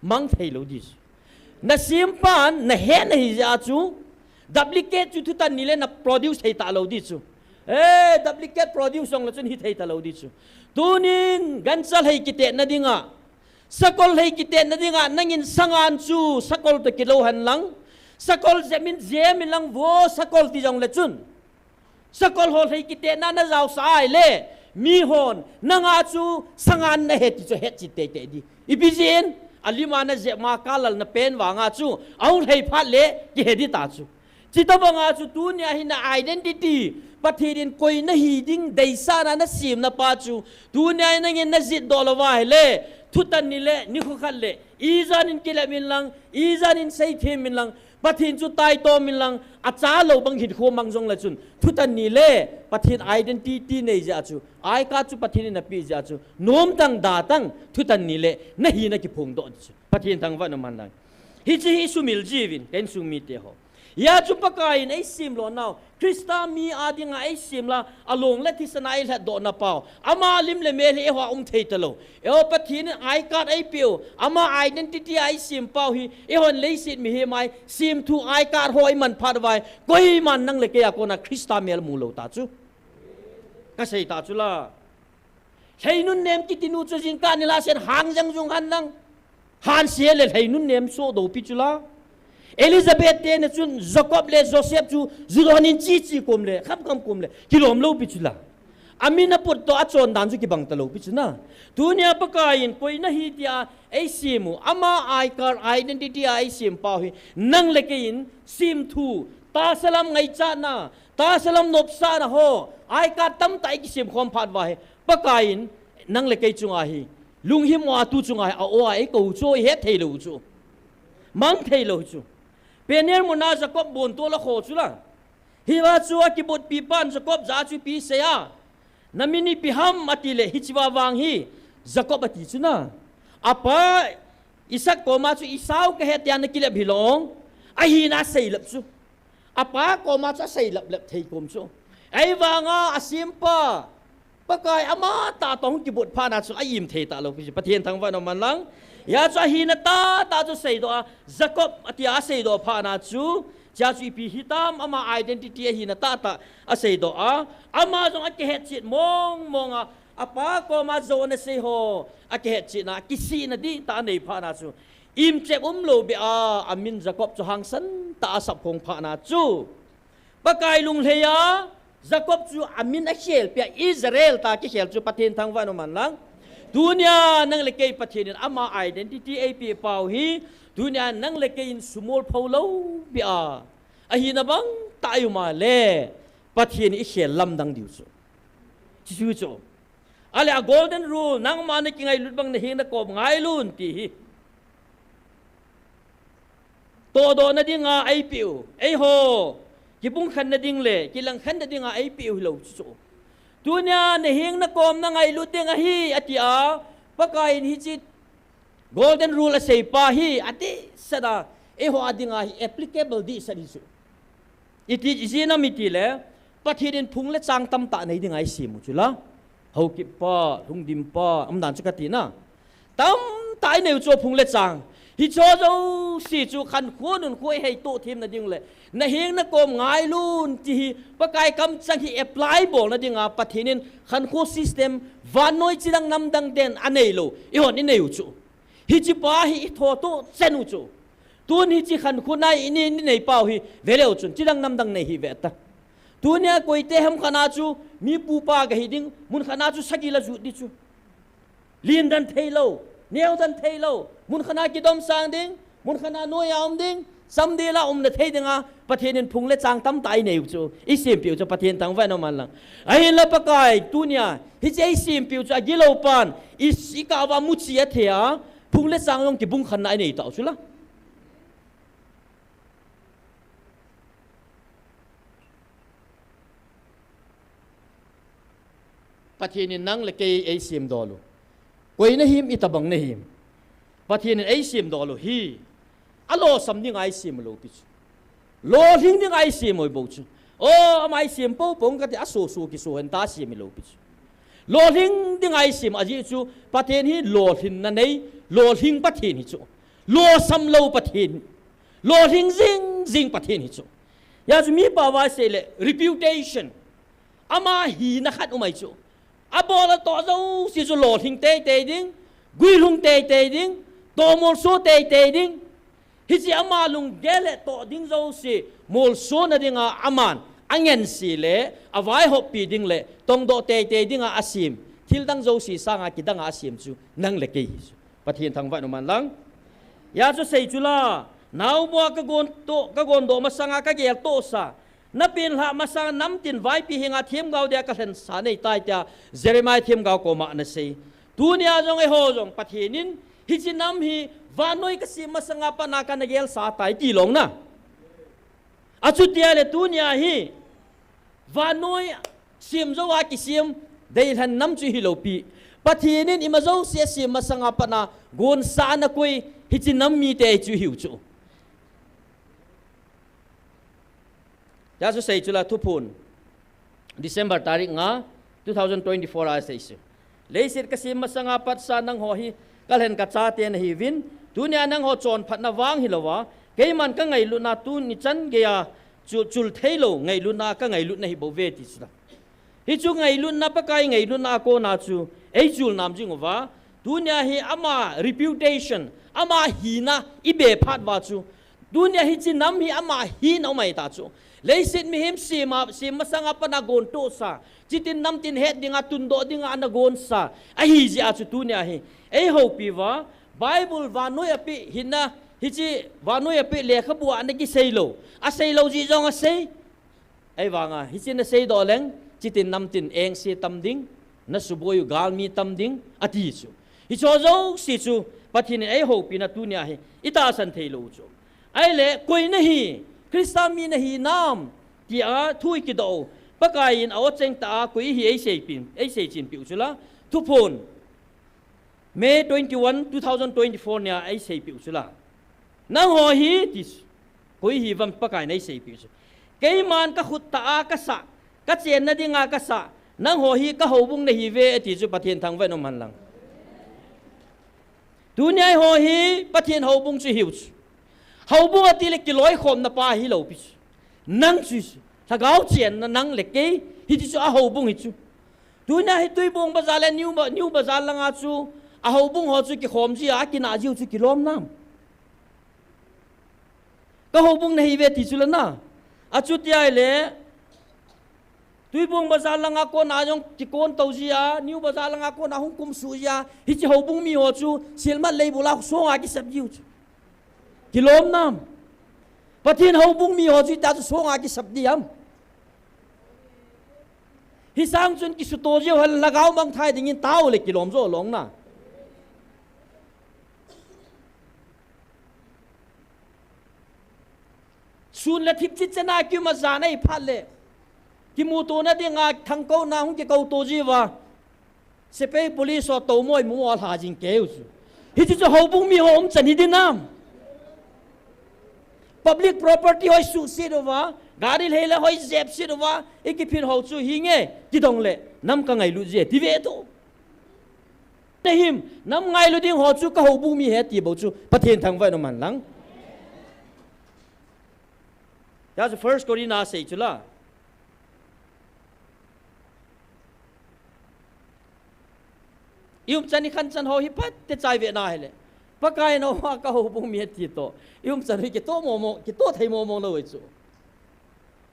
mang thei lou di chu. Nasempan nahet nahi jeh a chu, duplicate chu thutan ni le na produce thei talou di chu. Eh, duplicate produce jongle chun hithei talou di chu. Tunin gancha lhei kitetna dinga, sakol lhei kitetna dinga, nangin sangan chu sakol toh kilou henlang, sakol jemin jemin lang vo sakol ti jongle chun, sakol ho lhei kitetna najaosah ahile, mihon nanga chu sangan nahe ti chu hetchet teitei di. Ipi jeh in, alima najep ma kalal napen vanga chu, ahung lhei phat le kihe di ta chu. Chutobanga chu tunia hi na identity, Pathen in koi nahi ding deisahna nasemna pa chu, tunia hi nangin najihdoh louva ahile, thutan ni le nikho khat le, ijanin kilep inlang, ijanin seithem inlang, Pathen chu taitom inlang, achalou bang hinkho mang jongle chun, thutan ni le Pathen identity nei jeh a chu, I card chu Pathen in apeh jeh a chu, nomtang datang thutan ni le nahina kiphongdoh di chu. Pathen thangvah in umhen lang. Hiche hi isumil jiuvin, ka insung mite ho. Hijeh chu Pakai in eisem lhon nau, Christa mi a dinga eisem la, along le thisan a eilhatdohna pau, ama lim le mel hi eiho a um thei talou. Eiho Pathen in I card eipeh u, ama identity a eisem pau hi, eihon leiset mihem a semthu I card ho iman phat uva hi, koiman nang le kei a kona Christa mel mulou ta chu. Kasei ta chu la. Lheinunnem kiti nu chu jingkah nilhah sen hang jeng jung hen lang. Hanse le lheinunnem sohdoh pi chu la. Elizabeth teni chun Jacob le Joseph chu ju donin chichi kom le, khamkham kom le, kilom lou pi chu la. Amin aput toh achon dan chu kibang talou pi chu na. Tunia Pakai in koi nahi tia eisem u, ama I card identity a eisem pau hi, nang le kei in semthu, tahsa lam ngaichatna, tahsa lam nopsahna ho, I card tamtah ikisem khom phat uva hi, Pakai in nang le kei chunga hi, lunghim o a tu chunga hi, a o a eikou chu, ihet thei lou chu. Mang thei lou chu. Peniel muna Jacob bon tol akho chu la. Hiva chu akibotpi pan Jacob jah a chu ipi asei a. Na min ipi ham ati le, hiche va vang hi Jacob ati chu na. Apa Isaac koma chu Esau kahi tia nakilep hilou. Ahina aseilep chu. Apa koma chu aseilep lep thei kom chu. Ahivanga asempa Pakai ama tah toh hung kibot phat na chu a-im thei talou pi chu. Pathen thangvah in umhen lang. Hijeh chu ahina tahtah chu seidoh a, Jacob atia aseidoh phat na chu, chea chu ipi hitam, ama identity ahina tahtah aseidoh a, ama jong akihetchet mong mong a, apa koma jou ana sei ho akihetchetna, akisihna dihtah anei phat na chu, imchep umlou beh a, amin Jacob chu hangsan tah a asap khong phat na chu, Pakai lunglhai a, Jacob chu amin akhelpeh a, Israel tia kikhel chu Pathen thangvah in umhen lang. Tunia nang le kei Pathen in ama identity eipeh pau hi, tunia nang le kei in sumol pho lou beh a, ahina bang tah a i um a le, Pathen in ikhel lamdang diu chu. Chuchu chu. Ahile a golden rule, nangma nakingailut bang naheng nakom ngailun ti hi. Tohdohna dinga eipeh u, eiho kipumkhenna ding le kilangkhenna dinga eipeh u hilou chu chu. Tunia naheng nakom nangailut ding ahi, ati a, Pakai in hiche golden rule asei pa hi, adehset a, eiho a dinga hi applicable dehset hi chu. Iti, ijeh inem itile, Pathen in phung le chang tamtah nei dinga eisem u chu la. Haokip pa, lungdim pa, umdan chu kati na. Tamtah inei u chu phung le chang. Hicho jouse chu khankho nunkho i heitoh themna ding le, na heng na kom ngailun ti hi, Pakai kamchang hi apply bolna dinga Pathen in khankho system, vannoi chidang namdang den anei lou, eihon inei u chu. Hiche pa hi i thotoh chen u chu. Tun hiche khankho nai i nei, i nei pau hi, veleu chun, chidang namdang nei hi ve ta. Tunia koite ham khat na chu, mi pupa kahi ding, mun khat na chu sagi la jut di chu. Lim dan thei lou, neo dan thei lou, mun khat na kidom sang ding, mun khat na noi a um ding, samdel a umna thei dinga, Pathen in phung le chang tamtah i nei u chu, i sempeh u chu, Pathen thangvah in um hen lang. Ahinla Pakai, tunia, hiche i sempeh u chu, agilou pan, i, i kah uva muchi a thei a, phung le chang jong kibung khen na i nei tau chu la. Pathen in nang le kei ei semdol u. Koi nahim, itobang nahim. Pathen in ei semdol u hi. Alosam dinga i sem lou pi chu. Lolhing dinga i sem u bou chu. O, ama i sem poupou kati a, soso kiso hen ta sem lou pi chu. Lolhing dinga i sem ajeh chu Pathen hi lolhinna nei, lolhing Pathen hi chu. Losam lou Pathen. Lolhing jing jing Pathen hi chu. Hijeh chu mipa va sei le reputation. Ama hina khat um ahi chu. Abol atoh jouse chu lolhing teitei ding, guilhung teitei ding, tomolso teitei ding. Hiche ama lunggel le toh ding jouse, molsona dinga aman, angense le, avaihoppi ding le, tongdoh teitei dinga asem, thil dang jouse sanga kidanga asem chu, nang le kei hi chu. Pathen thangvah in um hen lang. Hijeh chu sei chu la, naobu a ka gon toh, ka gon doh masanga ka gel tohsa. Na penlhah masanga namtin vaipi henga themgao dia ka lhensa nei tai tia Jeremiah themgao koma ana sei. Tunia jong eiho jong Pathen in hiche nam hi vannoi ka sem masanga pat a kana gelsa tai ti lou na. Achuti ahile tunia hi vannoi sem jou a kisem deilhen nam chu hilou pi. Pathen in ima jouse sem masanga pat a gonsa ana koi hiche nam mite chu hiu chu. Hijeh chu sei chu la Thuphon. December tarik nga, two thousand twenty-four a sei chu. Leiset ka sem masanga patsa nangho hi ka lhen ka chate nahiuvin, tunia nangho chonphatna vang hilouva, keiman ka ngailutna tuni chan geiya chu chul theilou ngailutna ka ngailut nahi bouve ti chu la. Hichu ngailutna Pakai ngailutna a kona chu ei chul nam jing uva, tunia hi ama reputation, ama hina i be phat uva chu, tunia hiche nam hi ama hina um ahi ta chu. Leiset mihem sem a, sem masanga pat a gon tohsa, chitin namtin het dinga tundoh dinga ana gonsa ahi jeh a chu tunia hi ei houpi uva, Bible vannoi a peh hina, hiche vannoi a peh lekhabu a ana kisei lou, asei lou jeh jong asei. Ahivanga, hiche na seidoh leng, chitin namtin engse tam ding, na suboi u galmi tam ding, ati chu. Hicho jouse chu, Pathen in ei houpina tunia hi, i tahsan thei lou chu. Ahile, koi nahi, Christa mi nahi nam, tia thu i kidoh u, Pakai in a-o cheng tah a, koi ihi ei seipeh, ei seichen peh u chu la, Thuphon. May twenty-one, two thousand twenty-four nia ei seipeh u chu la. Nangho hi ti chu. Koi hi uvam Pakai in ei seipeh u chu. Keiman ka khut tah a ka sah, ka chenna dinga ka sah, nangho hi ka houbung nahiuve ati chu Pathen thangvah in um hen lang. Tunia eiho hi Pathen houbung chu hiu chu. Houbung ati le kiloikhomna pa hilou pi chu. Nang chu, lhagao chenna nang le kei, hiti chu a houbung hi chu. Tunia hi Tuibong Bazar le New Ba-, New Bazar langa chu, a houbung ho chu kikhom jia, akinah jiu chu kilom nam. Ka houbung nahiuve ti chu la na. Achuti ahile, Tuibong Bazar langa kona jong kikon tou jia, New Bazar langa kona hung kumsuh jia, hiche houbung mi ho chu, Sielmat leibul a songa kisap jiu chu. Kilom nam. Pathen houbung mi ho chu ita chu songa kisap di ham. Hisang chun kisuto jeh u hen lhagao mangthai dingin tao le kilom jo long na. Sun le thip chit chana kium a jan ahi phat le. Kimutona dinga thangkouna hung kikou to jeh uva. Sepai police ho tomo imu mo lha jing keu chu. Hichu chu houbung mi ho umchan hi di nam. Public property ho isuhset uva, gari lhei le ho ijepset uva, ikiphin ho chu hinge, kidong le, nam ka ngailut je, ti ve tu. Nahim, nam ngailu ding ho chu ka houbung mi ahi ti bou chu Pathen thangvah in um hen lang. Hijeh chun First Corinth a sei chu la. I umchan i khanchan ho hi phatecha i ve na hile, Pakai in ka houbung mi ahi ti toh i umchan hi kitoh momo, kitoh thei momo lou ahi chu.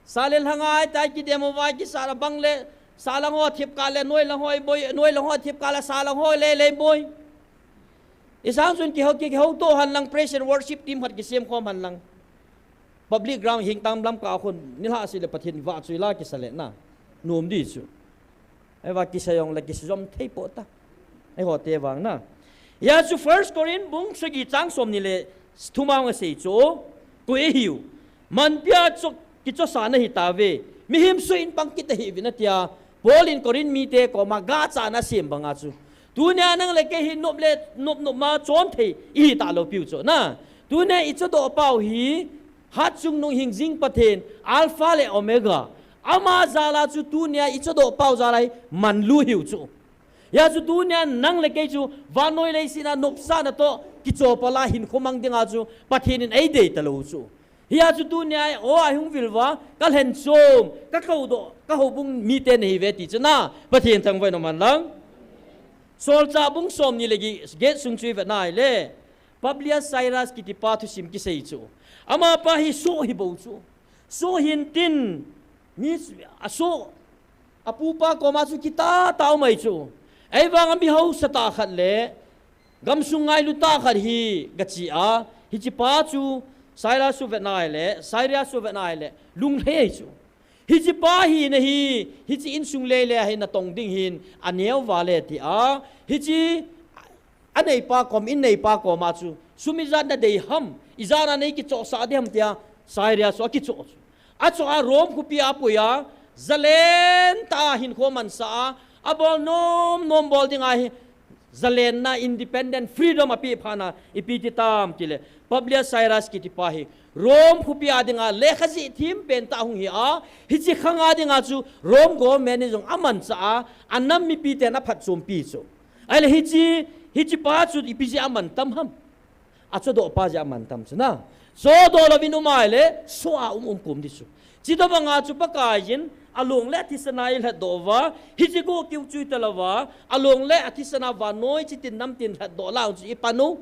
Sa le lhang a tai kidem uva kisa a bang le, salang ho thip kah le, noilang ho boi, noilang ho thip kah le, salang ho lei lei boi. I sang chun kihou, ki, kihouto hen lang, praise and worship team khat kisem khom hen lang. Public ground hing tam lam kah khun, nilhah seh le Pathen vahchoi la kisa le na. Nom di chu. Ahivang kisa jong le kisa jom thei poi ta. Eiho te vang na. Hijeh chun First Corinth bung sagi chang somni le thum a hung asei chu. Koi ahiu. Manpi a cho, kichosa nahi tauve. Mihem soh in pang kit ahiuvin atia. Paul in Corinth mite koma gachana asem banga chu. Tunia nang le kei hi nop le, nop nop ma chon thei ihi talou piu chu na. Tunia i chodoh pau hi, Hatchungnung hingjing Pathen, Alpha le Omega. Ama jal a chu tunia i chodoh pau jal a hi manlu hiu chu. Hijeh chun tunia nang le kei chu vannoi leiset a nopsahna toh kichopal a hinkho mang dinga chu Pathen in eidei talou chu. Hijeh chun tunia, o, a hung vil uva, ka lhenchom, ka koudoh, ka houbung mite nahiuve ti chu na, Pathen thangvah in um hen lang. Solchah bung somni le gi, get sung chu i vet na hile, Publius Cyrus kitipa thusim kisei chu. Amapa hi soh hi bou chu. Soh hin tin, mi asoh, apupa koma chu kitah tah a um ahi chu. Ahivang a mi hausa tah khat le, gamsung ngailu tah khat hi gache a, hichepa chu Cyrus chu vet na hile, Cyrus chu vet na hile, lunglhai ahi chu. Hichepa hina hi, hiche insung leile a hi natong ding hin, aneo val e tia, hiche, aneipa kom, in neipa koma chu, sum ijat nadei ham, ijat a nei kichohsah ding ham tia, Cyrus chu akichoh chu. Achoh a Rome khopi a apui a, jalen tah a hinkho amansah a, abol nom nom bol ding ahi, jalenna, independent, freedom apeh phat na, ipi ti tam tile, Publius Cyrus kitipa hi, Rome khopi a dinga, lekha jih them pen tah hung hi a, hiche khang a dinga chu, Rome government in jong amanchah a, anam mipiten aphatchompi chu. Ahile hiche, hichepa chu ipi jeh a amantam ham. Achodoh pa jeh a amantam chu na. Chodoh louvin um ahile, soh a um um kom di chu. Chutobanga chu Pakaiyin, along le athisana eilhatdoh uva, hiche go kiu chu italouva, along le athisana vannoi chitin namtin lhatdoh lang chu ipan u.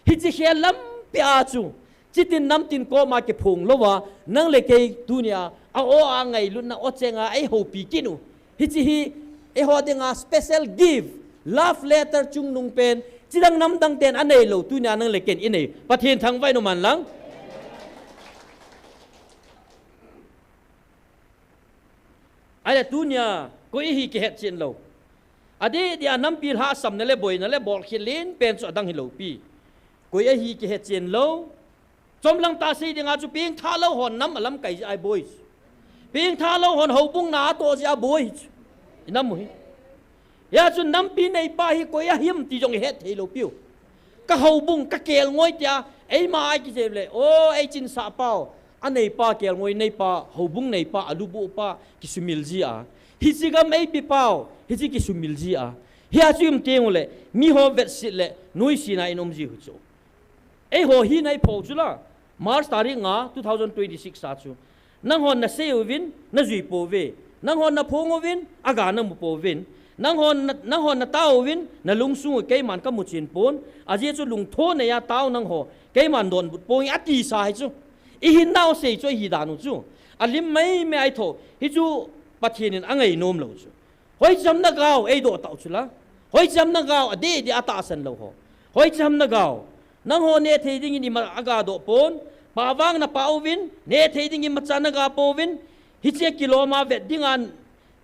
Hiche khel lampi a chu, chitin namtin koma kiphong louva, nang le kei tunia, a o a ngailutna o chenga eihoupi kit u. Hiche hi, eiho dinga special gift, love letter chungnung pen, chidang namdang ten aneilou, tunia nang le ken inei. Pathen thangvah in um hen lang. Ahile tunia, koi ahi kihetchen lou. Adeh deh a nampi lhahsamna le boina le bolkhel len pen chu adang hilou pi. Koi ahi kihetchen lou. Chomlang tah sei dinga chu pengtha lou hon nam alamkai jeh a boi. Pengtha lou hon houbung na atoh jeh a boi. Inam u hi. Hijeh chun nampi neipa hi koi ahim ti jong ihet thei lou piu. Ka houbung, ka kelngoi tia, eima a ikijep le, o, eichinsah pau, aneipa kelngoi neipa, houbung neipa, alubuh pa, kisumil ji a. Hiche gam eipe pau, hiche kisumil ji a. Hijeh chun um teng ule, miho vetset le, nuisat na in um ji u chu. Eiho hina ipho chu la, March tarik nga, two thousand twenty-six a chu. Nanghon nasei uvin, najui pouve. Nanghon naphong uvin, aga namu pouvin. Nanghon na, nanghon natao uvin, nalungsung u keiman kamuchen pon. Ajeh chu lungthim neiya tao nangho, keiman donbut ponge ati sa hi chu. Ihinnau sei chu, ihi dan u chu. Alim meimei a itho, hichu Pathen in angainom lou chu. Hoicham nagao, eidoh tau chu la. Hoicham nagao, adeh deh a tahsan lou ho. Hoicham nagao. Nangho nehthei dingin ima agadoh pon. Pavang napah uvin, nehthei dingin imacha naga pouvin. Hiche kilom a vet dinga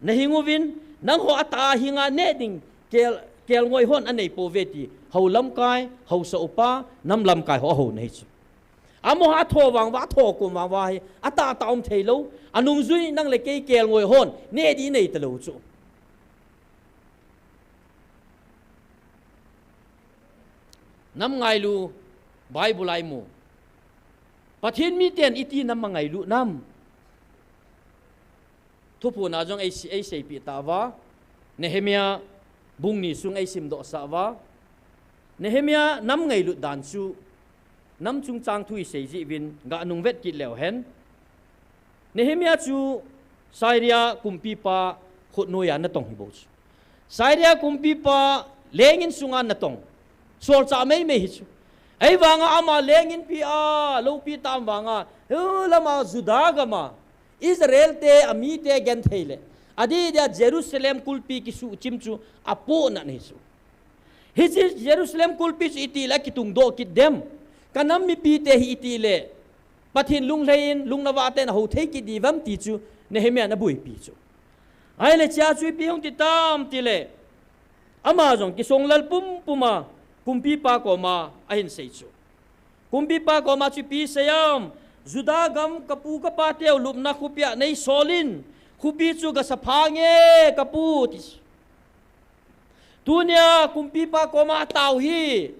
nahing uvin. Nangho atah a hinga neh ding kel, kelngoi hon anei pouve ti. Hou lamkai, haosa upa, nam lamkai ho ahou nahi chu. Amaho atho vang uva, atho kom vang uva hi, atah tah um thei lou. Anungjui nang le kei kelngoi hon, neh ding nei talou chu. Nam ngailu, Bible a imu. Pathen miten iti nam angailu nam. Thuphon a jong ei, eiseipeh tauva. Nehemiah Bung ni sung eisimdoh sah uva, Nehemiah nam ngailut dan chu nam chungchang thu isei jeh uvin ganung vet kit leu hen. Nehemiah chu Syria kumpipa khutnoiya natong hi bou chu. Syria kumpipa leng in sunga natong. Solchah meimei hi chu. Ahivanga ama leng inpi a loupi tam vanga, hilama Judah gama Israel te, amite genthei le, adeh dia Jerusalem kulpi kisuhchim chu apohnat ahi chu. Hiche Jerusalem kulpi chu itih le akitungdoh kit dem? Kanam mipite hi itih le Pathen lunglhai in, lungna vah tah in ahou thei kit diuvem ti chu Nehemiah in abuipi chu. Ahile chea chu ipi hung ti tam tile, ama jong kisonglal pumpum a kumpipa koma ahin sei chu. Kumpipa koma chu ipi asei em? Judah gam kapu kapateu lupna khopi a neisol in, khopi chu gasapha nge kapu, ti chu. Tunia kumpipa koma atao hi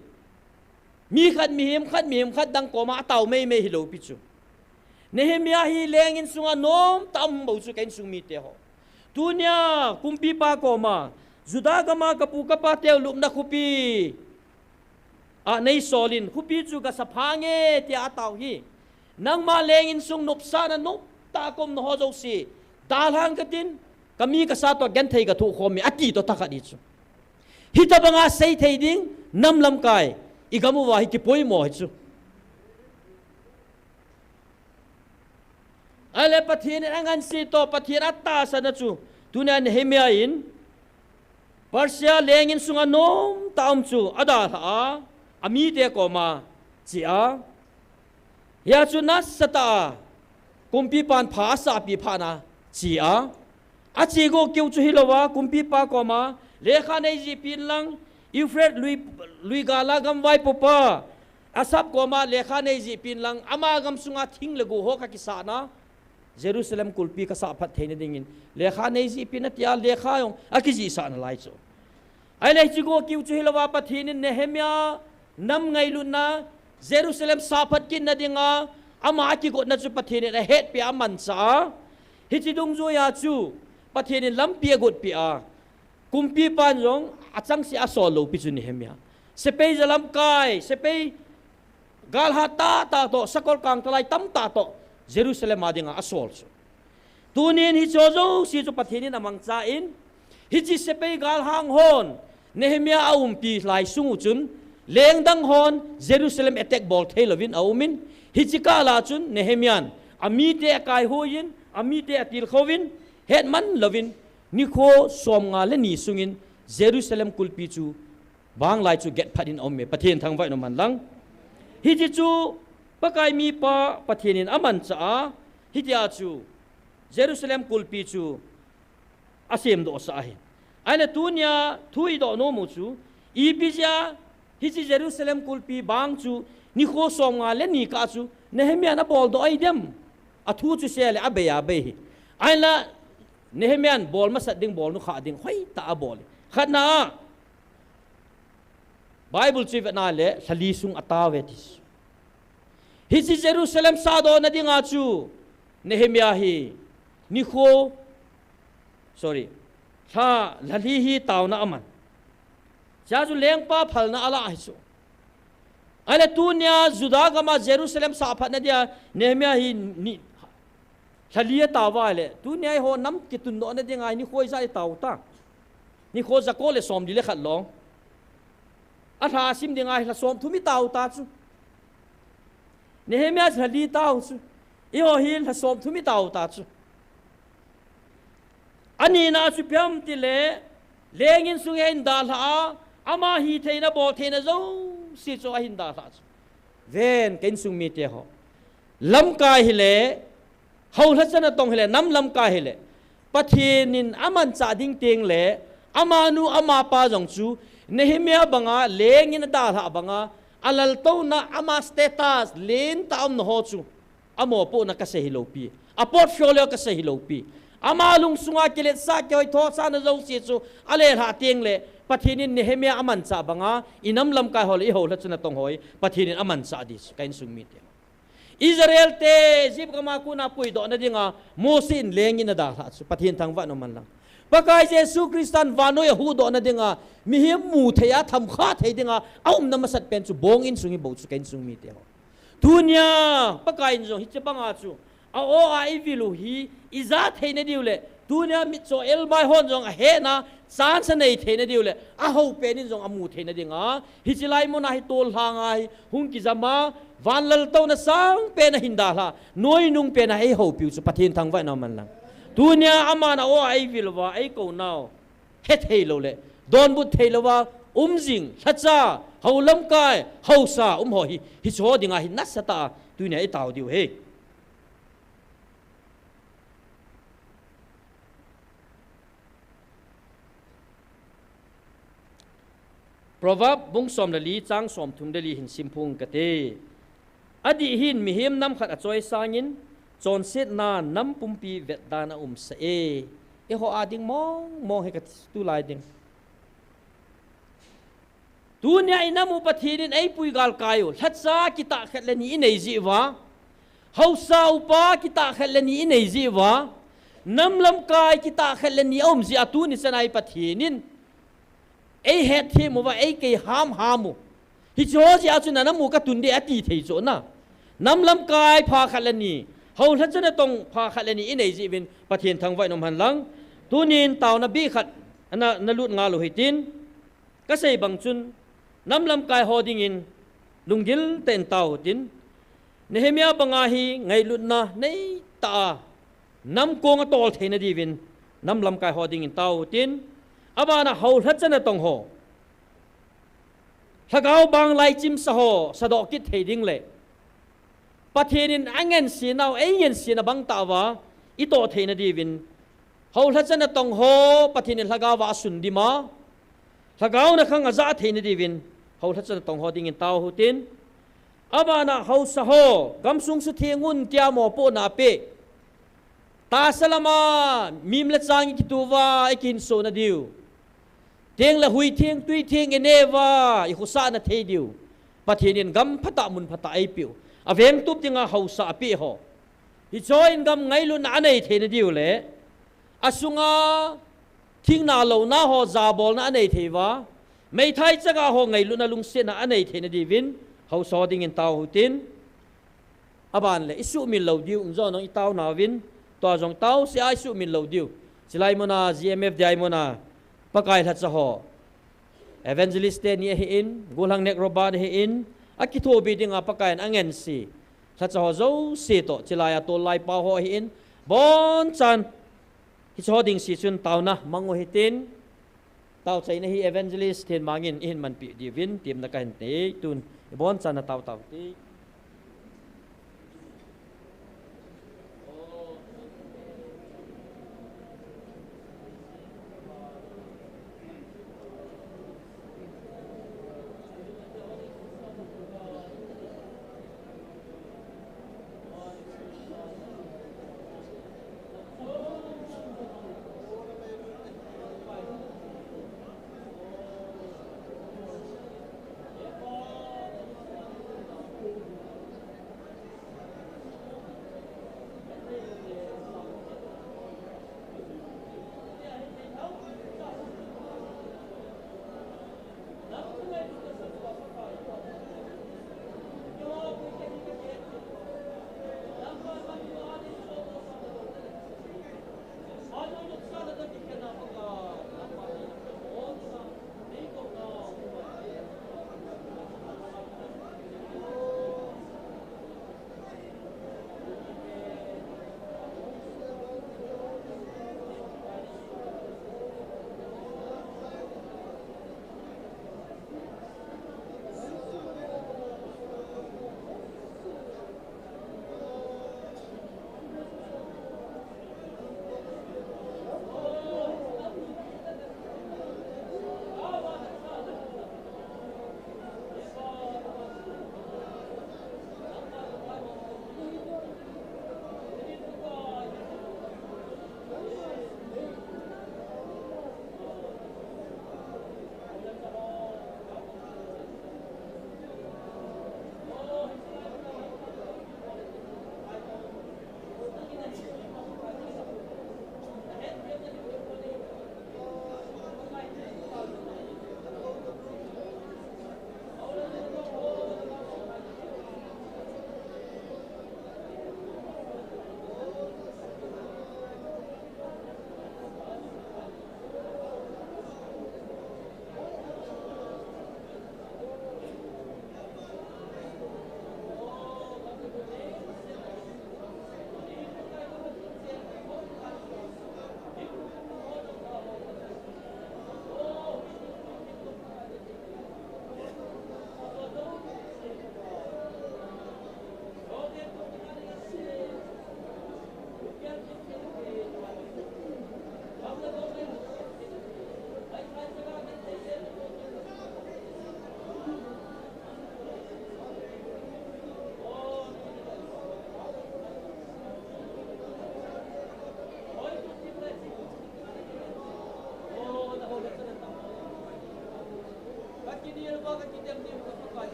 mi khat mihem khat, mihem khat dang koma atao meimei hilou pi chu. Nehemiah hi leng in sunga nomtah a um bou chu ka insung mite ho. Tunia kumpipa koma, Judah gama kapu kapateu lupna khopi a neisol in, khopi chu gasapha nge tia atao hi, nangma leng in sung nopsahna nomtah a kaumna ho jouse dalhang katin, kami kasa toh genthei kathoh khom e, ati toh tha khat ahi chu. Hitobanga seithei ding nam lamkai igam uva hi kipoimo ahi chu. Ahile Pathen in angansea toh Pathen atahsan a chu, tunia Nehemiah in Persia leng in sunga nomtah a um chu adalhah a, amite koma che a, hia chu nasatah a kumpipan pha asahpi phatna che a, ache go keu chu hilouva, kumpipa koma lekha neijihpin lang, Euphrates lui, lui gala gamvaipopa Asaph koma lekha neijihpin lang, ama gamsunga thing le go ho kakisahna, Jerusalem kulpi kasahphat theina dingin lekha neijihpin atia, lekha jong akijihsah nalai chu. Ahile hiche go keu chu hilouva, Pathen in Nehemiah nam ngailutna, Jerusalem sahphat kitna dinga ama akigotna chu Pathen in ahetpeh a, amanchah a. Hiche dungjuiya chu Pathen in lampi agotpeh a, kumpipan jong achangseh a asol lou pi chu Nehemiah. Sepai jalamkai, sepai galhat tahtah toh, sakol kangtalai tamtah toh Jerusalem a dinga asol chu. Tunin hicheho jouse chu Pathen in amangchan, hiche sepai galhang hon Nehemiah aumpi lai sung u chun, lengdang hon Jerusalem attack bol theilouvin aumin, hiche kah a chun Nehemiah in amite akaihoiyin, amite atilkhouvin, hetman louvin, nikho somnga le ni sungin Jerusalem kulpi chu banglai chu getphat in aume. Pathen thangvah in umhen lang. Hiche chu Pakai mipa Pathen in amanchah a, hitia chu Jerusalem kulpi chu asemdohsah ahi. Ahile tunia thu idoh nom u chu, ipi jeh a hiche Jerusalem kulpi bang chu nikho somnga le ni kah chu Nehemiah in aboldoh ahi dem? Athu chu seile abei abei hi. Ahinla Nehemiah in bol masat ding, bol nukhah ding hoitah a abol hi. Khatna a, Bible chu ivet nale lhali sung atao uve ti chu. Hiche Jerusalem sahdohna dinga chu Nehemiah hi nikho, sorry, lha, lhali hi taona aman. Chea chu lengpa phalna alah ahi chu. Ahile tunia Judah gama Jerusalem sahphatna dia Nehemiah hi ni, lhali atao uva ahile, tunia eiho nam kitundohna dinga hi nikho ijat itao ta? Nikho jako le somli le khat long. Alha sim dinga hi lha somthum itao ta chu. Nehemiah lhali tao chu. Eiho hi lha somthum itao ta chu. Anina chu ipi ham tile, leng in sung hi ahin dalhah a, ama hitheina boltheina jouse chu ahin dalhah chu. Ven, ka insung mite ho, lamkai hile, houlhacha natong hile, nam lamkai hile, Pathen in amanchah ding tengle, amanu amapa jong chu Nehemiah banga leng in adalhah banga, alaltouna, ama status lentah a umna ho chu amopohna kasei hilou pi, a portfolio kasei hilou pi, ama lungsunga kiletsah, kihoithosahna jouse chu alelhah tengle, Pathen in Nehemiah amanchah banga inam lamkai ho le ihoulhacha natong ho hi Pathen in amanchah ding chu, ka insung mite. Israel te Egypt gama kona puidohna dinga Mose in leng in adalhah chu, Pathen thangvah in umhen lang. Pakai Jesu Christan vannoi a huhdohna dinga, mihem mu thei a, thamkha thei dinga aumna masat pen chu bong insung hi bou chu ka insung mite ho. Tunia Pakai in jong hiche banga chu a-o a ivil u hi ija theina diu le, tunia mitcho elmai hon jong ahena chance anei theina diu le, ahou pen in jong amu theina dinga, hiche lai muna hi tol lhanga hi hung kijama, van laltouna sangpen ahin dalha, noinung pen a eihoupiu chu Pathen thangvahna umhen lang. Tunia aman a-o a eivil uva eikou nau hethei lou le, donbut thei louva um jing lhacha, hou lamkai, haosa um ho hi, hiche ho dinga hi nasatah a tunia itao diu ahi. Proverb bung som le li chang somthum le li hin simphung kate. Adih hin mihem nam khat achoisangin, chonsetna nam pumpi vetdan aumsah e. Eiho a ding mong mong hi kati tulai ding. Tunia inam u Pathen in eipui galkai u, lhacha kitah khat le ni inei jeh uva, haosa upa kitah khat le ni inei jeh uva, nam lamkai kitah khat le ni aum jeh a tuni chana hi Pathen in eihetthem uva, eikei hamham u. Hiche ho jeh a chu nanam u katun ding ati thei chu na. Nam lamkai pha khat le ni, hou lhacha natong pha khat le ni inei jeh uvin Pathen thangvahna umhen lang. Tunin taona bih khat ana, nalut ngal u hitin. Kasei bang chun, nam lamkai ho dingin lunggil tah in tao utin. Nehemiah banga hi ngailutna neitah a nam kong atol theina diuvin nam lamkai ho dingin tao utin. Abana hou lhacha natong ho, lhagao bang lai chimsa ho sadoh kit thei ding le, Pathen in angensenau eingensena bang tah uva itoh theina diuvin, hou lhacha natong ho Pathen in lhagao a asundim a, lhagaona khang aja theina diuvin hou lhacha natong ho dingin tao utin. Abana haosa ho, gamsung sutheng un tia mopohna apeh. Tahsa lama mim le chang ikituh uva ikihinsona diu, teng le hui theng, tui theng inei uva ikhosahna thei diu, Pathen in gam phatah mun phatah eipeh u. Avengtup dinga haosa apeh ho, hicheho in gam ngailutna anei theina diu le, asunga thingna louna ho jabolna anei thei uva, meithai chaga ho ngailutna lungsetna anei theina diuvin haosa ho dingin tao utin. Aban le isuhmil lou diu, umjo nong itaona uvin, tua jong taosea isuhmil lou diu. Chilai muna G M F D I muna Pakai lhacha ho, evangelist teni ahin, Golhang Nek Robert ahin, akithopi dinga Pakai in angense lhacha ho jouse toh, chilai a tol lai pao ho ahin, abonchan hicheho ding se chun taona mang u hitin. Taochaina hi evangelist Thenmang in eihin manpeh diuvin temna kahin nei, tun ibonchan natao tao hite.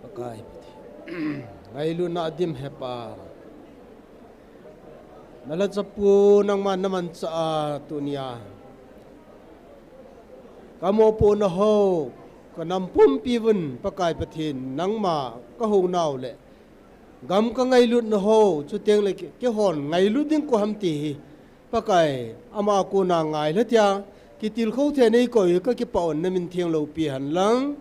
Pakai Pathen, ngailutna adim hepa, nalhachapu nangma namanchah a tunia kamopohna ho kanam pumpi uvin, Pakai Pathen, nangma kahou nau le gam kangailutna ho, chuteng le ke, keihon ngailut ding koi ham ti hi, Pakai, ama kona ngailha tia kitilkhou thei nei koi, kakipah un, namin theng loupi hen lang.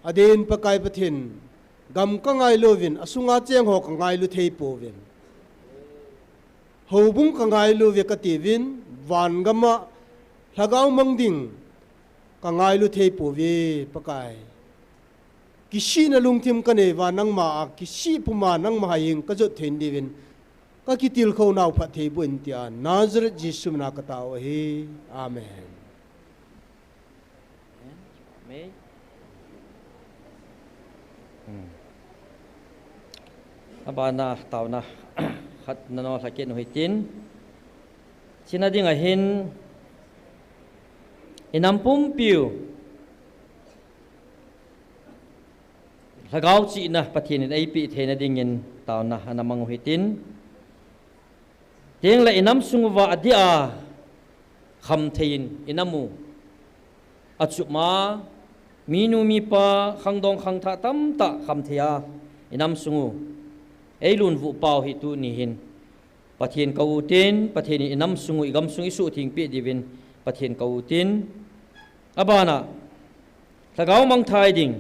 Adin Pakai Pathen, gam kangailu uvin, asunga cheng ho kangailu thei pouvin, houbung kangailu uve kati uvin, van gam a lhagao mang ding kangailu thei pouve, Pakai. Kisihna lungthim kanei uva, nangma a kisih puma nangma haiin kajot thei diuvin, kakitilkhou nau phatthei boh in tia, Nazareth Jesu mina katao ahi. Amen. Amen. Hmm. Abana taona khat nanolha kit u hitin. Chuna dinga hin, inam pumpiu lhagao chihna Pathen in eipeh theina dingin taona ana mang u hitin. Tengle inam sung uva adeh a khamthei in inam u, achupma, minu mipa, khangdong khangthah tamtah khamthei a inam sung u eilungvuh pau hi tuni hin Pathen kou tin, Pathen in inam sung u, igam sung u eisuhtheng peh diuvin Pathen kou tin. Abana, lhagao mangthai ding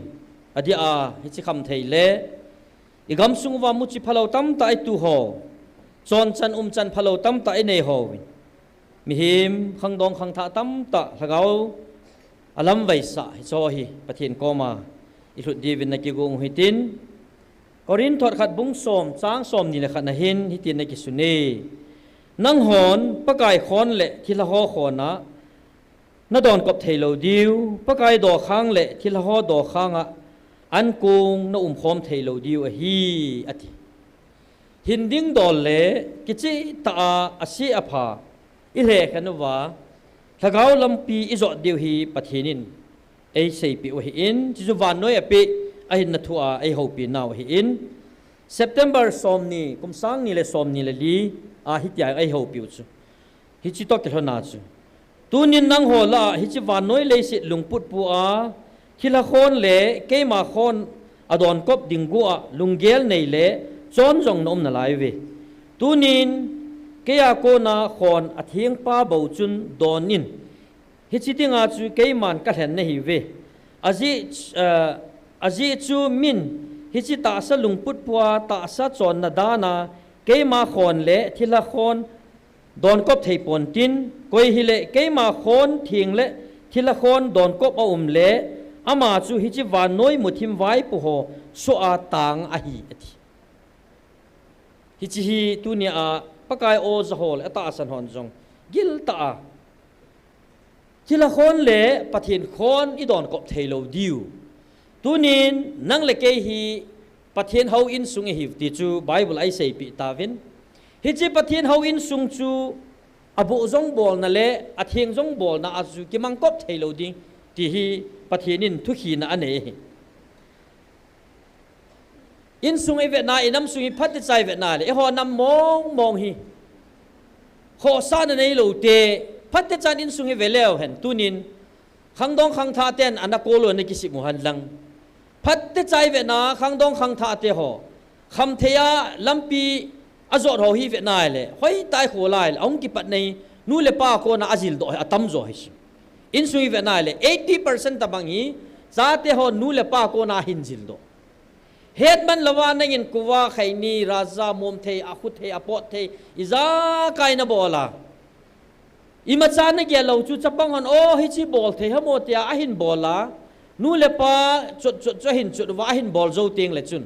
adeh a hiche khamthei le igam sung uva muchi phalou tamtah ituh ho, chonchan umchan phalou tamtah inei hou, mihem khangdong khangthah tamtah lhagao alamvaisah hicheho hi Pathen koma ilhut diuvin nakigong u hitin. Corinth thot khat bung som chang somni le khat na hin hitin nakisun e. Nanghon Pakai khon le thilha ho khon a nadonkop thei lou diu, Pakai dokhang le thilha ho dokhang a ankong naumkhom thei lou diu ahi, ati. Hin ding dol le kicheh tah a ase apha ilhekhen uva, lhagao lampi ijot diu hi Pathen in eiseipeh u ahin, chuchu vannoi a peh ahinna thu a eihoupi nau ahin. September somni, kum sang ni le somni le li a hitia eihoupi u chu. Hiche toh kilhon a chu, tunin nangho lah a hiche vannoi leiset lungput pu a, thilha khon le keima khon adonkop ding guh a lunggel nei le chon jong naum nalai uve. Tunin keia kona khon athengpa bou chun don in, hiche dinga chu keiman kalhen nahiuve. Ajeh, eh, ajeh chu min hiche tahsa lungput pu a tahsa chonna dan a keima khon le thilha khon donkop thei pontin, koi hile keima khon theng le thilha khon donkop aum le, ama chu hiche vannoi muthim vaipo ho soh a tang ahi, ati. Hiche hi tunia Pakai o ja ho le atahsan hon jong giltah a Thilha khon le Pathen khon i don kop thei lo diu. Tunin nang le kei hi Pathen houin sung i hiu ti chu Bible a i seipeh tauvin. Hiche Pathen houin sung chu aboh jong bolna le atheng jong bolna a chu kimang kop thei lo ding ti hi Pathen in thukhina anei ahi. Insung i vetna, i nam sung i phatecha i vetna le, eiho nam mong mong hi khohsahna nei lo te, phatechan insung i ve leu hen, tunin khangdong khangthah ten ana kol u ana kisem u hen lang. Phatecha i vetna, khangdong khangthah te ho, khamthei a lampi a jot ho hi vetna le, hoitah a kholai le, ahung kipat nei, nu le pa kona a jildoh hi atam jo hi chu. Insung i vetna le, eighty percent tabang hi, chate ho nu le pa kona ahin jildoh. Hetman louva nangin kuva, khaini, raja, mom thei, akhu thei, apot thei, ijakai na bol a, imacha na gel lou chu chapang hon, o, hiche bol thei ham o tia ahin bol a, nu le pa chot chot chu ahin chot uva ahin bol jou teng le chun,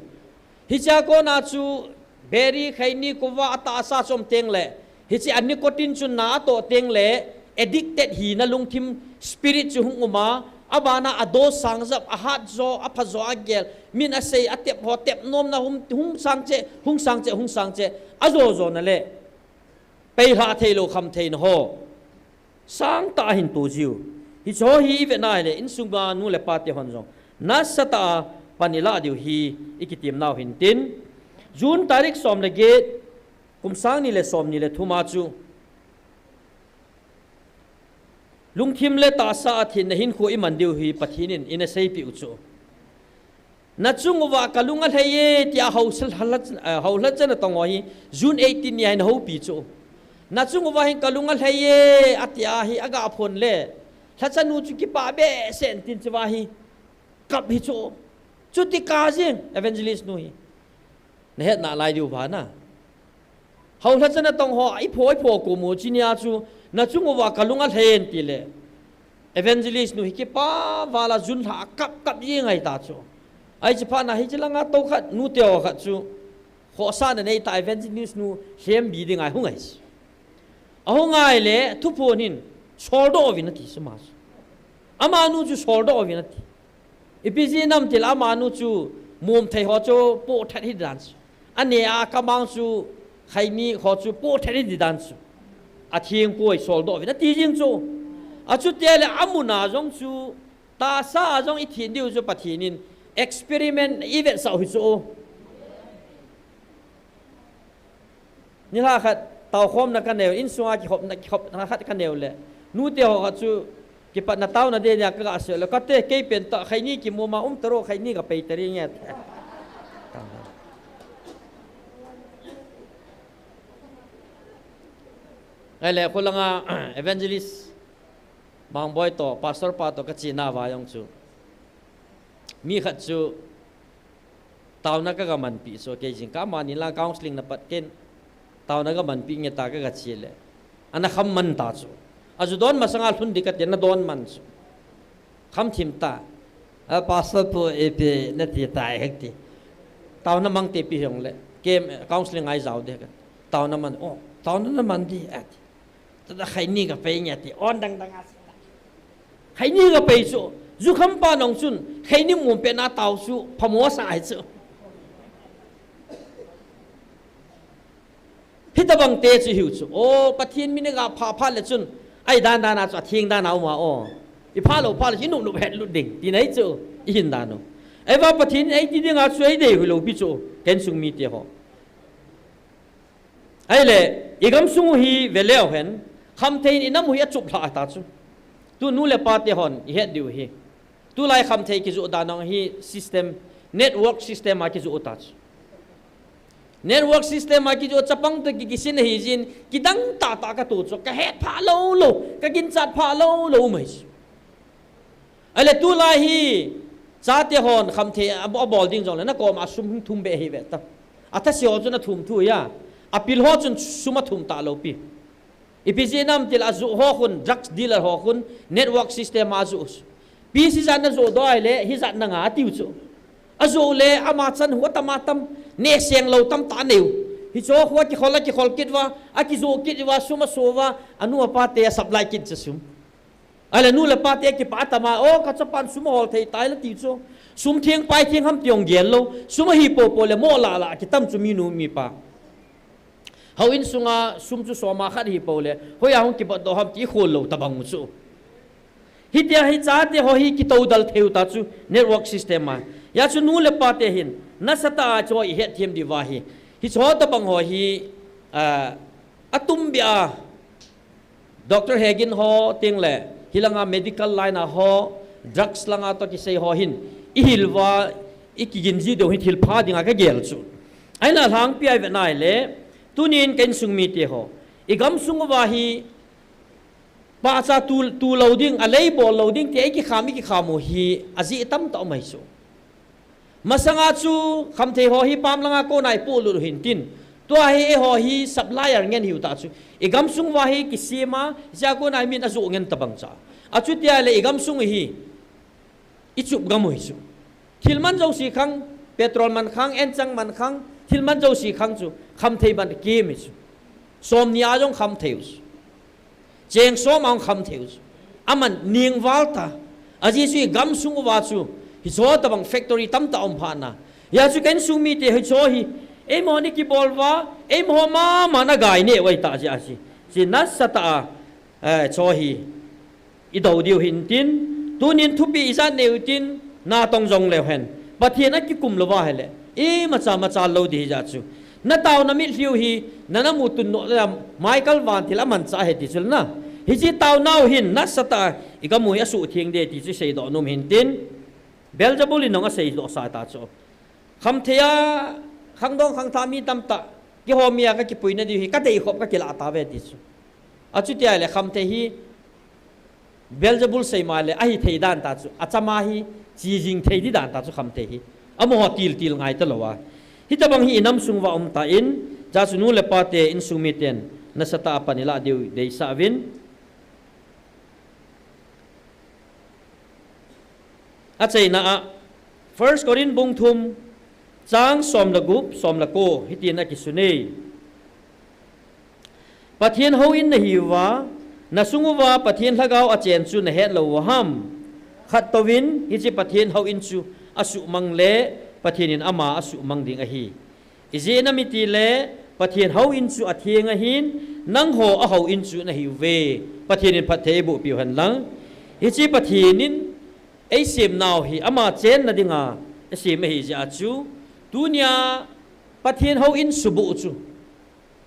hichea kona chu beri, khaini, kuva atahsa chu um teng le, hiche a nicotine chun na atoh teng le, addicted hina lungthim spirit chu hung um a, abana a dose sang jep, a hat jo, a pha jo a gel, min a sei, a tep ho, tep nomna hung, hung sang cheh, hung sang cheh, hung sang cheh, a jo jona le, peilhah thei lou khamtheina ho sangtah ahin to jiu. Hiche ho hi i vetna le, insung a nu le pa te hon jong nasatah a pan i lah diu hi i kitem nau hin tin. June tarik som le get, kum sang ni le som ni le thum a chu, lungthim le tahsa a thenna hinkho i man diu hi Pathen in ana seipeh u chu. Na chung uva ka lung alhai e, tia hou lha-, lha-, eh, hou lhachana tong ho hi June eighteen ni a hin houpi chu. Na chung uva hin ka lung alhai e, atia hi aga phon le, lhachanu chu kipah behseh in tin chu va hi kap hi chu. Chuti kah jeng, evangelist nu hi. Na hetna lai diu va na. Hou lhachana tong ho, i pho, i pho ko mo chi nia chu, na chung uva ka lung alhai e ti le. Evangelist nu hi kipah vala June lha a kap kap jeng ahi ta chu. Ahi chu phat na hiche langa to khat, nu te ho khat chu, khohsahna nei ta evangelist nu lhem bi ding ahi hung ahi. Ahung ahi le, thuphon hin, soldoh uvin ati chu ma chu. Amanu chu soldoh uvin ati. Ipi jeh ham ti le amanu chu mom thei ho chu poh that hi dan chu. Ane a kamang chu khaini ho chu poh that hi dan chu. Atheng poi, soldoh uvin ati jing chu. Achuti le amun a jong chu tahsa a jong i then diu chu Pathen in experiment i vetsah u hi chu. Nilhah khat, taokhomna ka neo, insunga kikhopna, kikhopna khat ka neo le. Nute ho khat chu, kipatna taona ding nia ka ga sel le. Kate, kei pen tah, khaini kimu ma um taro, khaini ka pei tari nge. Ahile, kholanga, evangelist, Mangboi to, pastor pa to, ka chena va jong chu. Mi khat chu, taona ka ga manpi chu, kei jingkah mani la counseling na pat ken, taona ga manpi nge ta ka ga che le. Ana kham man ta chu. Aju don masanga lhun ding kati na don man chu. Kham thim ta. A pastor pu e pe na ti ta e hek ti. Taona mang te pi hong le. Kem, counseling ai jao de ka. Taona man, oh, taona na man di ati. Tada khaini ka pei nge ti, on dang dang a. Khaini ka pei chu, jukham pa nong chun, khaini mum pe na tao chu, phamo sa ai chu. Hitabang te chu hiu chu, o, Pathen min ga pha pha le chun, ai dan dan a chu, atheng dan a uma o. I pha lo pha le chu, i nup nup het lut ding, ti nai chu, i hin dan u. Ai va Pathen, ai ti ding a chu, ai dei hui lo pi chu, ken sung mi te ho. Ahile, i gamsung u hi ve leu hen, khamthei in i nam u hi achup lha ta chu. Tu nu le pa te hon i het diu hi. Tulai khamthei kijoh dan ong hi system, network system a kijoh ta chu. Network system a kijoh chapang to ki kisin ahi jin, kidang tah tah ka to chu, ka het pha lou lou, ka ginchat pha lou lou mai chu. Ahile tulai hi, chate hon khamthei a, a bol ding jong le, na koma sum hung thum be hi ve ta. A thase ho chun a thum thu ya. A pil ho chun sum a thum ta lou pi. Ipi jeh ham ti le a joh ho khun, drugs dealer ho khun, network system a joh. Pi si jat na joh doh ahile, hi jat na nga a tiu chu. A joh le, ama chan hu a tam a tam, ne seng lou tam ta neu. Hicho khu a kikhol a kikhol kit uva, a kijoh kit uva, sum a so uva, a nu a pa te a supply kit chu sum. Ahile nu le pate kipah tama, o, kachapan sum ahol thei tai la ti chu. Sum theng pai theng ham ti jong gel lou. Sum ahi popo le mo lah lah kitam chu minu mipa. Houin sunga sum chu soma khat hi po le, hoiya hung kipatdoh ham ti khol lou tabang u chu. Hitia hi chate ho hi kitoudal thei u ta chu network system a. Hijeh chun nu le pate hin, nasatah a chu ihet them diu ahi. Hiche ho tabang ho hi, a, atumbeh a, Doctor Hagin ho teng le, hilanga medical line a ho, drugs langa toh kisei ho hin, ihil uva, ikigin ji diu hin thil pha dinga kagel chu. Ahinla lhangpi a ivet nai le, tunin ka insung mite ho, igamsung uva hi, pahcha tu, tu lou ding, alei bol lou ding, tia ikikham, ikikham u hi, ajeh tamtah um ahi chu. Masanga chu khamthei ho hi pam langa kona ipolut u hintin. Tua hi eiho hi supplier ngen hiu ta chu. Igamsung uva hi kisem a, hijeh a kona hi min ajoh ngen tabang cha. Achutia le igamsung hi ichup gam u hi chu. Thil man jouse khang, petrol man khang, enchang man khang, thil man jouse khang chu, khamthei man kem hi chu. Somni a jong khamthei u chu. Cheng som a hung kham thei u chu. Aman ningval ta. Ajeh chu igamsung uva chu. Hiche ho tabang factory tamtah um phat na. Hijeh chun ka insung mite hiche ho hi. Eiho ni kibol uva. Eiho mama na gai ne uva ita jeh a chu. Chu nasatah a. Eh, hiche ho hi. Idou diu hintin. Tunin thupi ijat nei u tin. Natong jong leu hen. Pathen akikum lou uva ahile. Imacha macha lou ding hijeh chu. Nataona mitlhi u hi, nana mu tun nom le, Michael vantil amanchah ahi ti chu na. Hiche taona u hin, nasatah a, igam u hi asuhtheng ding ti chu seidoh nom hintin. Beelzebul in jong aseidoh sa ta chu. Khamthei a, khangdong khangthah mi tamtah, kihoupi a kakipui na diu hi, kadei khop kakilah tauve ti chu. Achutia le khamthei hi, Beelzebul seima le, ahithei dan ta chu, achama hi, chijing thei ding dan ta chu khamthei hi. Amaho tiltil ngai talou a. Hitabang hi inamsung uva um tan, hijeh chun nu le pate insung miten, nasatah a pan ilah diu deisah uvin. Achaina a, First Corinth bung thum, chang som le gup, som le ko, hitin akisun e. Pathen houin nahiuva, nasung uva Pathen lhagao achen chu nahet lou u ham. Khattouvin, hiche Pathen houin chu asuhmang le, Pathen in ama asuhmang ding ahi. Ijeh inem itile, Pathen houin chu atheng ahin, nangho ahouin chu nahiuve. Pathen in phatthei eiboh piu hen lang. Hiche Pathen in, eisem nau hi, ama chenna dinga, eisem ahi jeh a chu. Tunia, Pathen houin suboh chu.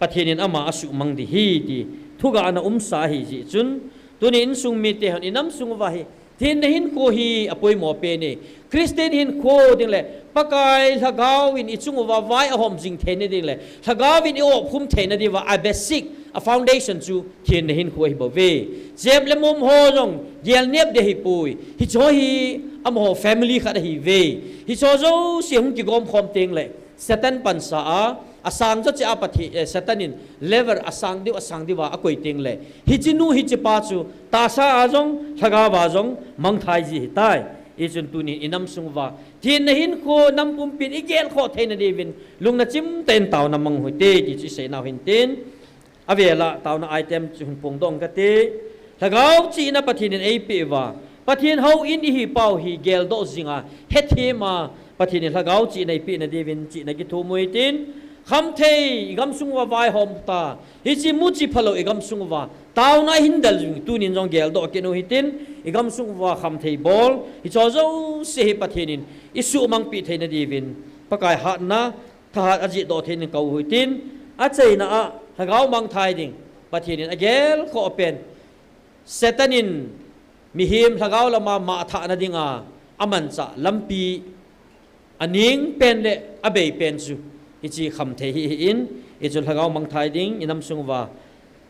Pathen in ama asuhmang ding ahi ti thugah ana umsa ahi jeh chun, tuni insung mite hon inamsung uva hi, thenna hinkho hi apoimo pen e. Christian hinkho ding le, Pakai lhagao in ichung uva vai ahom jing theina ding le, lhagao in i-opkhum theina diuva, a basic, a foundation chu thenna hinkho ahi bouve. Chep le mom ho jong, gelnep ding ahipoi. Hiche ho hi, amaho family khat ahiuve. Hiche ho jouse hung kigomkhom teng le, Satan pansa a, asang jocheh a Pathe-, eh, Satan in level asang diu, asang diuva akoi teng le. Hiche nu, hiche pa chu, tahsa a jong, lhagao a jong, mangthai ji ahitai. Hichun tunin inamsung uva. Thenna hinkho, nam pumpin igelkhoh theina diuvin, lungna chimtah in taona mang u hite, ti chu isei nau hintin. Avela taona item chu hung phongdoh kate. Lhagao chihna Pathen in eipeh uva, Pathen houin ihi pau hi geldoh jinga, hethem a, Pathen in lhagao chihna eipehna diuvin chihna kithum u hitin, khamthei igamsung uva vaihom ta, hiche muchi phalou igamsung uva, taona hin del jing, tunin jong geldoh kit u hitin, igamsung uva khamthei bol, hiche ho jouse hi Pathen in isuhmangpi theina diuvin, Pakai hatna, thahat ajihdoh theina kou u hitin, achaina a, lhagao mangthai ding, Pathen in agelkhoh pen, Satan in mihem lhagao lama mathahna dinga, amanchah lampi, aning pen le abei pen chu, hiche khamthei hi ahin, hichun lhagao mangthai ding, inamsung uva,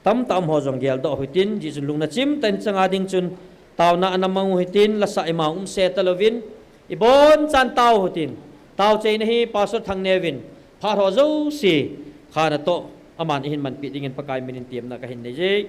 tamtah um ho jong geldoh u hitin, hijeh chun lungna chimtah in changa ding chun, taona ana mang u hitin, lasa ima umse talouvin, ibonchan tao u hitin, taocheina hi Pastor Thangneo in, phat ho jouse, kha natoh, aman eihin manpi dingin Pakai minin temna kahin nei e.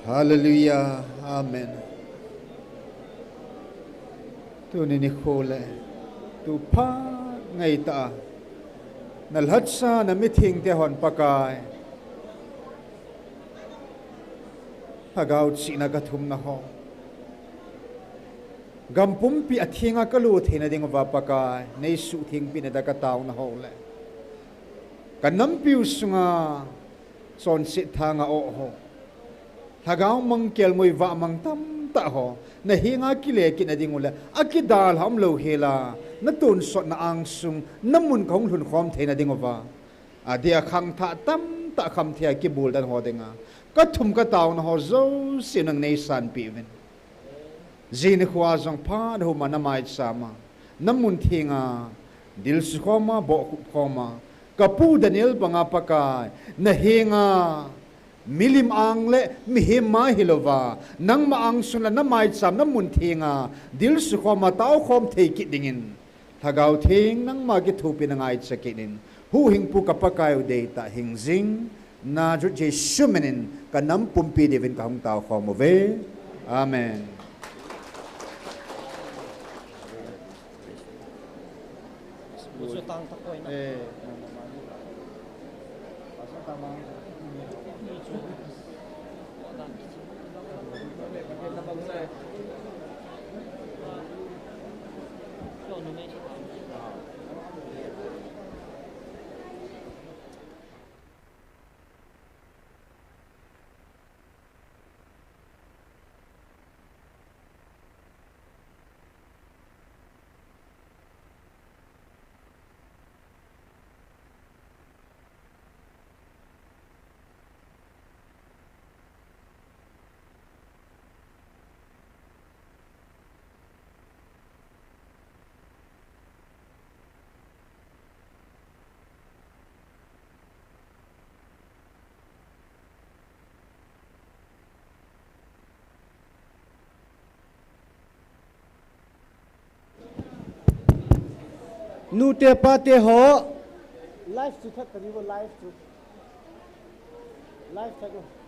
Hallelujah. Amen. Tuni nikho le, tu phat ngai ta a, na lhatsa na mithengte hon Pakai, Lhagao chihna ka thumna ho, gam pumpi a thenga ka lut theina ding uva Pakai, nei suhthengpi na da ka taona ho le, ka nampiu sunga chonset thanga o ho, Lhagao mang kelngoi vah mang tamtah ho, na henga kile kit na ding u le, a kidalha um lou hela, na tonsotna angsung, na mun ka hung lhun khom theina ding uva, adeh a khangthah tamtah khamthei a kibuldan ho dinga, ka thum ka taona ho jouse nang nei sanpeh uvin. Jing nikho a jong phat huma na maicham a, na mun thenga, dilsu khoma, bohkhup khoma, ka pu Daniel banga Pakai, na henga, milim ang le mihem ma hilouva, nangma angsun le na maicham na mun thenga, dilsu khoma, taokhom thei kit dingin, Lhagao Theng nangma kithopi na ngaicha kit in, huhhingpu ka Pakai u deitah hingjing, Nazareth Jesu minin ka nam pumpi diuvin ka hung taokhom uve. Amen. Nute pate ho. Live chu that ka ni bo, live chu. Live that.